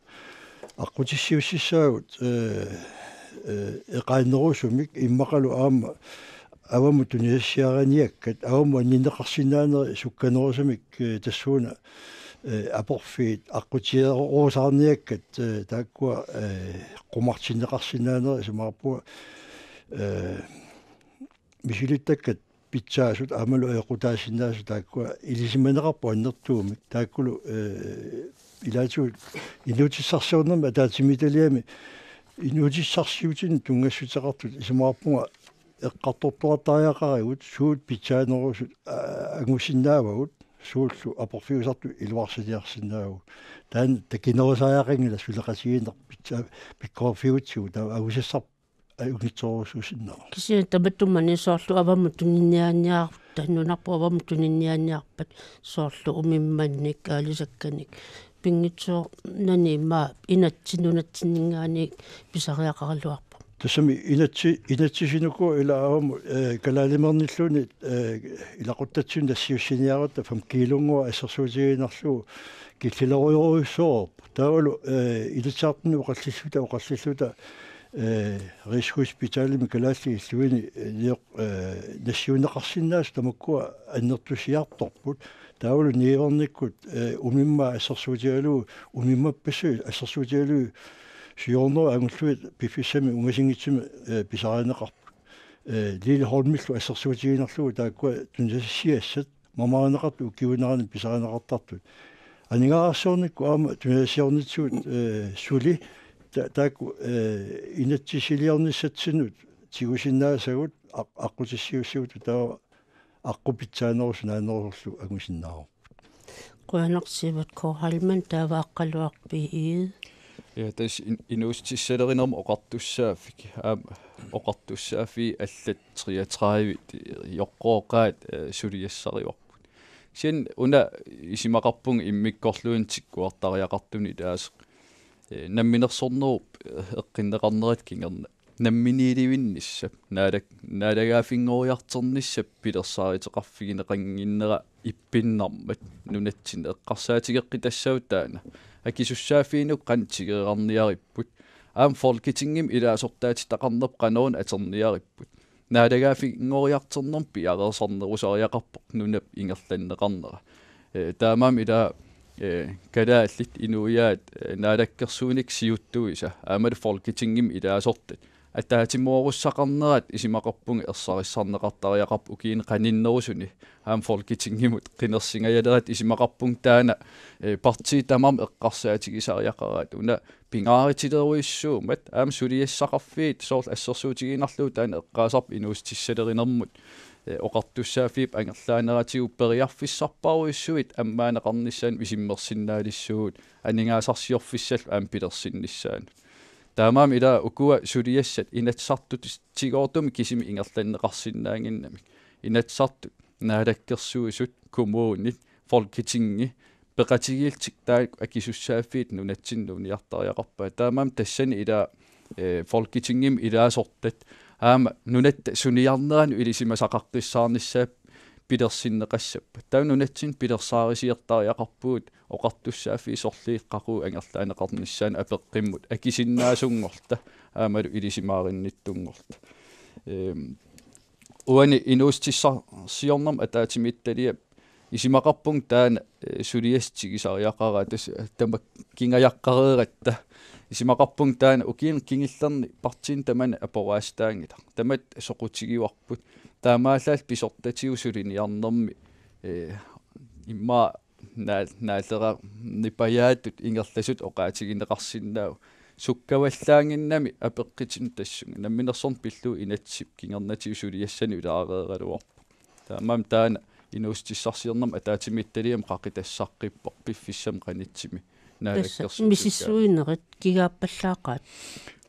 Aqqutissiuussissaagut, eh, eh, eqaannerusumik immaqalu aamma avammut tunisassiariniakkat, avammut anninneqarsinnaanerit sukkanerusumik, eh, tassuuna, eh, aporfiit aqqutigerusaarniakkat, eh, taakkua, eh, qumartinneqarsinnaanerit isumaqarpunga, eh, misilittakkat pitsaasut aammalu ajoqutaasinnaasut taakkua ilisimaneqarput annertuumik. Taakkulu, eh, ilaatigut inuussutissarsiornermi ataatsimiititaliami inuussutissarsiutinik tunngassuteqartut isumaqarpunga eqqartortuartariaqarigut suut pitsaanerusut, aa, angusinnaavagut, suullu aporfiusartut iluarsiniarsinnaavagut. Taanna takinerusariaqanngilaq suleqatigiinneq pitsaa-, pikkoriffiutsigu taava angusassarput ajunngitsorujussuusinnaavoq. Kisianni tamatuma soorlu avammut tuniniaaniarpat, nunarput avammut tuniniaaniarpat, soorlu umimmannik, aalisakkanik, pinngitsoornani immaqa inatsit nunatsinninngaanniit pisariaqaraluarpoq. Tassami inatsi-, inatsisinuku ila avammut, eh, kalaalimeernilluunniit, eh, ilaquttatsinnut nassiussiniaratta fem kiilunngua assersuutigiinnarlugu killilerujorujussuuvoq. Taavalu, eh, Inatsisartuni oqallilluta, oqallilluta, eh, Rigshospitalimi kalaallit illuini, eh, nioq-, eh, nassiunneqarsinnaasut tamakkua annertusiartorput. Taavalu niuernikkut, eh, umimmaat assersuutigalugu, umimmappassuit assersuutigalugu siornerit angullugit piffissami ungasinngitsumi, eh, pisarineqarput. Eh, Lilli Holmillu assersuutigiinnarlugu taakkua tunisassiassat mamarineqartut ukiuunerani pisarineqartartut. Aningaasarsiornikkut aamma tunisassiornitsigut, eh, suli ta-, taakku, eh, inatsisiliornissatsinnut tigusinnaasagut aq-, aqqutissiuussigut taava aqqut pitsaanerusut naanerusorlu angusinnaavoq. Qujanaq Sivert K. Heilmann, taava Aqqaluaq B. Egede. Ja, tassa in-, inuussutissalerinermut oqartussaaffik, aamma oqartussaaffii allat treogtredive joqqooqaat, eh, suliassarivarput. Kisianni una isumaqarpunga immikkoorluinnaq tikkuartariaqartunik taaseq. Eh, namminersornerup, eh, eqqunneqarnerattut kingorna namminiilivinnissap, naalak-, naalagaaffinngoriartornissap pilersaaruteqarfigineqannginnera ippinnarmat nunatsinni eqqarsaatigeqqitassaavoq taanna. Akisussaaffiinut qanoq tikereerniaripput. Aamma Folketingimi ilaasortaatitaqarneq qanoruna atorniaripput. Naalagaaffinngoriartornermut piareersarnerusariaqarpoq nunap ingerlanneqarnera. Eh, taamaammat ila, eh, kalaallit inuiaat, eh, naalakkersuinikkut siuttuisa, aammalu Folketingimi ilaasortat ataatsimoorussaqarnerat isumaqarpunga ersarissarneqartariaqarpoq ukiuni qaninnerusuni, aamma Folketingimut qinersingajaleratta isumaqarpunga taanna, eh, partiit tamarmik eqqarsaatigisariaqaraat. Una pingaarutilerujussuummat aamma suliassaqarfiit soorlu assersuutigiinnarlugu taanna eqqaasarpoq inuussutissalerinermut, eh, oqartussaaffiup angerlaaneratigut periarfissarparujussuit ammaanneqarnissaannut isummersinnaalissuugut aningaasarsiorfissallu aamma pilersinnissaanut. Taamaammat ila ukua suliassat Inatsisartutigoortumik kisimik ingerlanneqarsinnaannginnamik. Inatsisartut, Naalakkersuisut, kommunit, Folketingi, peqatigiillutik taakku akisussaaffiit nunatsinni nuuniartariaqarpaat. Taamaammat tassani ila, eh, Folketingimi ilaasortat aamma nunatta suniarneranut ilisimasaqaqqissaarnissaat pilersinneqassappat. Taava nunatsinni pilersaarusiortariaqarpugut oqartussaaffiit sorliit qaqugu angerlaaneqarnissaannut apeqqummut akisinnaasunngorluta aammalu ilisimaarinnittunngorluta. Ehm, uani inuussutissarsiornermut ataatsimiititaliap isumaqarpunga taanna, eh, suliassat tigusariaqaraat, tassa tamakkingajaqqareeratta. Isumaqarpunga taanna ukiuni kingullerni partiini tamanit aporaassutaanngilaq. Tamatta soqutigivarput. Taamaallaat pisortatigut suliniarnermi, eh, immaqa naa-, naalleqarnipajaatut ingerlasutut oqaatigineqarsinnaavoq. Sukkavallaannginnami apeqqutinut tassunga. Namminersorneq pillugu inatsisip kingornatigut suliassanut ilaareeraluarpoq. Taamaammat taanna inuussutissarsiornermut ataatsimiititaliami qaqitassaqqippoq piffissami qanitsimi. Tassa naalakkersuisut misissuinerit kigaappallaaqaat.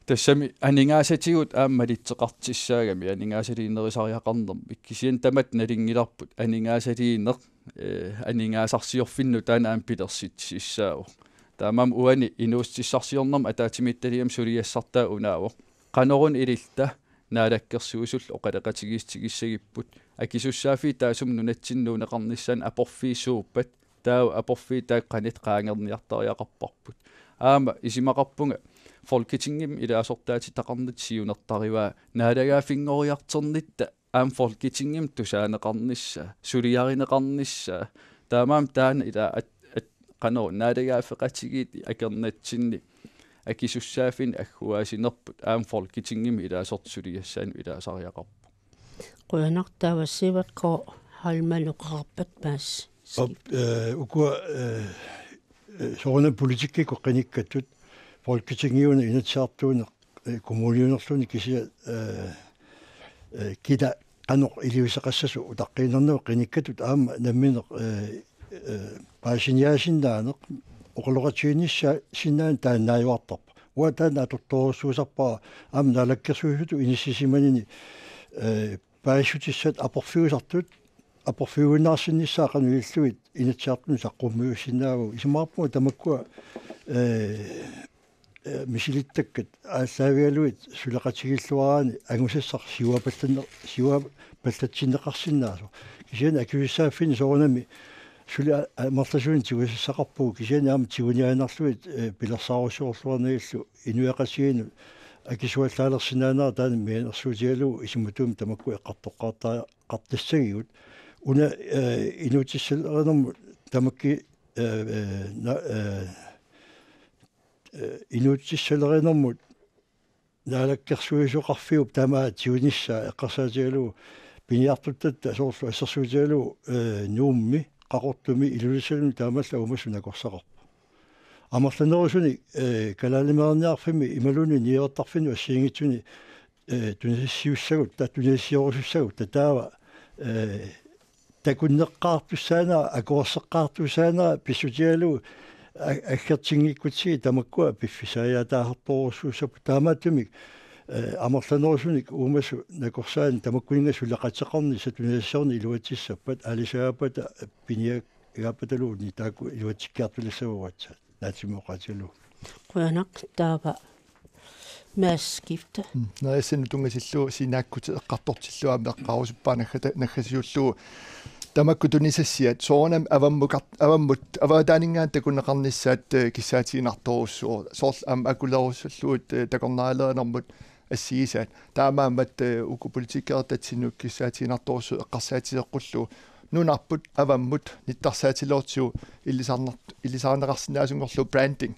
Tassami aningaasatigut aamma malitseqartussaagami aningaasaliinerusariaqarnermik. Kisianni tamatta nalunngilarput aningaasaliineq, eh, aningaasarsiorfinnut taanna aamma pilersitsissaavoq. Taamaammat uani inuussutissarsiornermut ataatsimiititaliami suliassartaa unaavoq. Qanoruna ililluta Naalakkersuisullu oqaloqatigiissutigissagipput. Akisussaaffiit taassuma nunatsinni nuunneqarnissaannut aporfiit suuppat, taava aporfiit taakku qanoq qaangerniartariaqarparput. Aamma isumaqarpunga Folketingimi ilaasortaatitaqarnitta siunertarivaa naalagaaffinngoriartornitta aamma Folketingimi tusaaneqarnissaa, suliarineqarnissaa. Taamaammat taanna ila at-, at-, qanoruna naalagaaffeqatigiit akornatsinni akisussaaffinnut agguaasinerput aamma Folketingimi ilaasortat suliassaannut ilaasariaqarpoq. Qujanaq, taava Sivert K. Holmelu oqarpat paas. Op, eh, ukua, eh, eh, soorunami politikkikkut qinikkattut Folketingiuna Inatsisartuuna, eh, kommuniunerluunniit kisiat, eh, eh, kila qanoq iliuuseqassasoq utaqqiinnarnagu qinikkattut aamma nammineq, eh, eh, paasiniaasinnaaneq oqaloqatigiinnissaa-, sinnaaneq taannaajuartarpoq. Uanga taanna atortorujussuusarpara aamma naalakkersuisutut inissisimanini, eh, paasissutissat aporfiusartut, aporfiuinnarsinnissaat qanoq ilillugit Inatsisartuni saqqummiussinnaavagut. Isumaqarpunga tamakkua, eh, eh, misilittakkat aallaavigalugit suleqatigiilluaraanni angusassaq siuapallanne-, siuapallatsinneqarsinnaasoq. Kisianni akisussaaffinni soorunami suli a-, amerlasuunik tigusassaqarpugut, kisianni aamma tiguniaannarlugit, eh, pilersaarusiorluarnagillu inuiaqatigiinnut akisuallaallersinnaanera taanna mianersuutigalugu isumatuumik tamakku eqqartoqqaarta-, qartassagigut. Una, eh, inuutissallerinermut tamakki, eh, eh, na-, eh, eh, inuutissallerinermut naalakkersuisoqarfiup tamaat tigunissaa eqqarsaatigalugu piniartuttatta soorlu assersuutigalugu, eh, Nuummi, Qaqortumi, Ilulissalumi taamaallaat uumasut nakorsaqarput. Amerlanerusunik, eh, kalaalimeerniarfimmi imaluunniit niuertarfinnut assigiinngitsuni, eh, tunisassiussagutta, tunisassiorisussagutta taava, eh, takunneqqaartussaanera, akuerseqqaartussaanera pissutigalugu a-, aggertinngikkutsigit tamakkua piffissaajaataasartorujussuussapput. Taamaattumik, eh, amerlanerusunik uumasut nakorsaannik tamakkuninnga suleqateqarnissaq tunisassiorneq iluatsissappat, aalisagaappata, piniagaappataluunniit taakku iluatsikkiartulassavagut aatsaat. Naatsumik oqaatigalugu. Qujanaq, taava Mass Skifte. Neriassanut tunngatillugu sinaakkutit eqqartortillugu aamma eqqaarusuppara naggata-, naggasiullugu tamakku tunisassiat soorunami avammukart-, avammut avaataaninngaanniit takuneqarnissaat, eh, kissaatiginartorujussuuvoq. Soorlu aamma akulerusullugit, eh, takornarialerinermut assigisaat. Taamaammat, eh, uku politikerit tatsinnut kissaatiginartorujussuuvoq eqqarsaatigeqqullugu. Nunarput avammut nittarsaatilerutigu ilisarnart-, ilisarneqarsinnaasunngorlugu branding.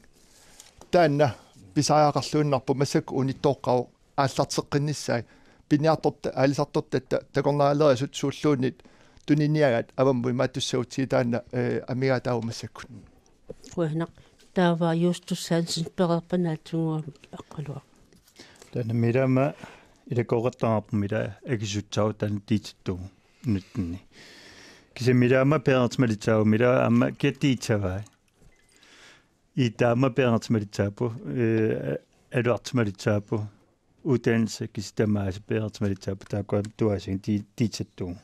Taanna pisariaqarluinnarpoq massakkut unittooqqavoq aallarteqqinnissaat. Piniartorta-, aalisartortatta takornarialerisut suulluunniit tuniniagaat avammut imaattussagutsigit taanna, eh, amigaataavoq massakkut. Qujanaq. Taava Justus Hansen pereerpat naatsumik Aqqaluaq. Taanna milaama ilakooqattaarput mila akisussaaru taanna tiitittugu nuttinni. Kisianni milaama peerartimalissaaru mila aamma kiattitsavai. Ii taama peerartimalissaapput, eh, aluartimalissaapput, uddannelse kisianni tamaasa peerartimalissaapput taakku tuaasing ti-, tiitsattugu.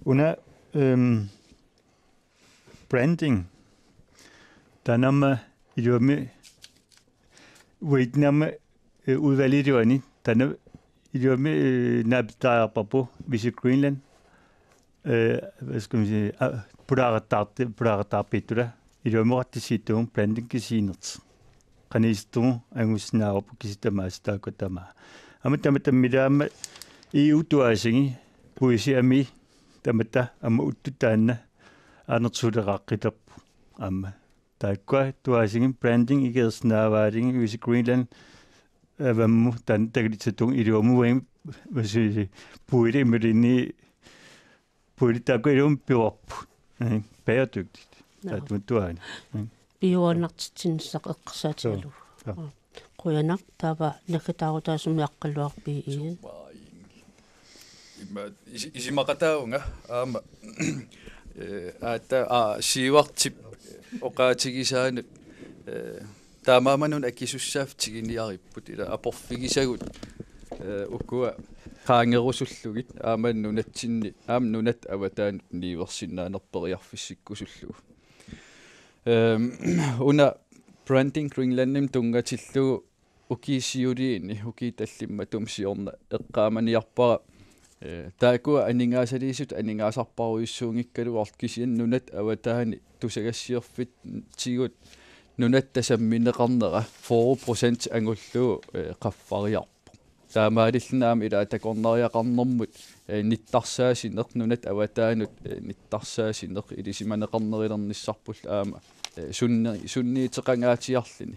Una, ehm, branding. Taanna aamma iluamik uatsinnut aamma, eh, udvalgip iluani. Taanna iluamik, eh, naapittarparput Visit Greenland. Eh, hvad skal man sige, ah, pulaaqattaarti-, pulaaqattaarpiittuta. Iluamik oqartussaassuttugu branding kisiinersoq. Qanoq isertugu angusinnaavarput kisianni tamaasa taakku tamaat. Aamma tamatta milaama E U tuaasigi puisit amii tamatta aamma uttut taanna anersuuleqaqqittarput aamma. Taakkua tuaasigi branding ikiorsinnaavaatigit Visit Greenland avammut taanna takulissattugu iluamik uagut, hvad skal vi sige, puili imaluunniit puili taakku iluamik piuarput. Eh, bæredygtigt. Nå. Taattumatuaani. Eh. Piujunnartitsinissaq eqqarsaatigalugu. Joo, joo. Aa. Qujanaq taava naggataarutaasumik Aqqaluaq B E. Ima isi-, isumaqataavunga aamma, eh, aatsaat, aa, siuartip oqaatigisaanut, eh, taamaammat nunat akisussaaffik tiguniaripput ila aporfigisagut, eh, ukua qaangerusullugit aamma nunatsinni aamma nunat avataanut niuersinnaaneq periarfissikkusullugu. Ehm, una Branding Greenlandimut tunngatillugu ukiut siuliini, ukiut tallimat matuma siorna eqqaamaniarpara, eh, taakkua aningaasaliisut aningaasarparujussuunngikkaluartut kisianni nunat avataani tusagassiorfitsigut nunatta sammineqarnera fyrre procent angullugu, eh, qaffariarpoq. Taamaalilluni aamma ila takornariaqarnermut, eh, nittarsaasineq, nunat avataanut, eh, nittarsaasineq ilisimaneqarnerulernissarpullu aamma, eh, sunni-, sunniuteqangaatsiarluni.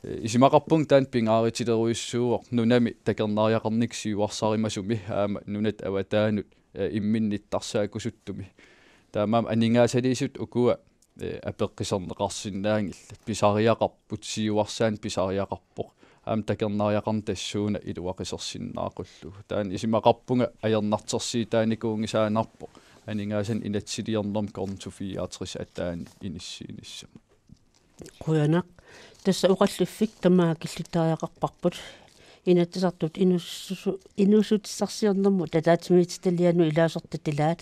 Eh, isumaqarpunga taanna pingaarutilerujussuuvoq nunami takornariaqarnikkut siuarsarimasumi aamma nunat avataanut, eh, imminut nittarsaakkusuttumi. Taamaammat aningaasaliisut ukua, eh, apeqquserneqarsinnaanngillat. Pisariaqarput, siuarsaannik pisariaqarpoq. Aamma takornariaqarneq tassuuna iluaqisersinnaaqqullugu. Taanna isumaqarpunga ajornartorsiutaanikuunngisaannarpoq aningaasanik inatsisiliornermi konto fireogtres ataani inissiinissamut. Qujanaq. Tassa oqalliffik tamaat killittariaqarparput. Inatsisartut inuussu-, inuussutissarsiornermut ataatsimiititalianut ilaasortat ilaat.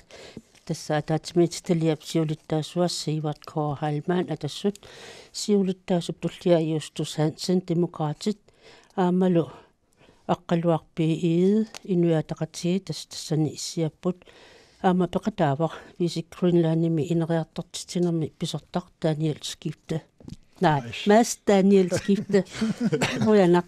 Tassa ataatsimiititaliap siulittaasua Sivert K. Heilmann Atassut, siulittaasup tullia Justus Hansen Demokraatit, aammalu Aqqaluaq B. Egede Inuit Ataqatigiit, tassa tassani issiapput. Aamma peqataavoq Visit Greenlandimi ineriartortitsinermi pisortaq Daniel Skifte. Nej, Mads Daniel Skifte. Qujanaq.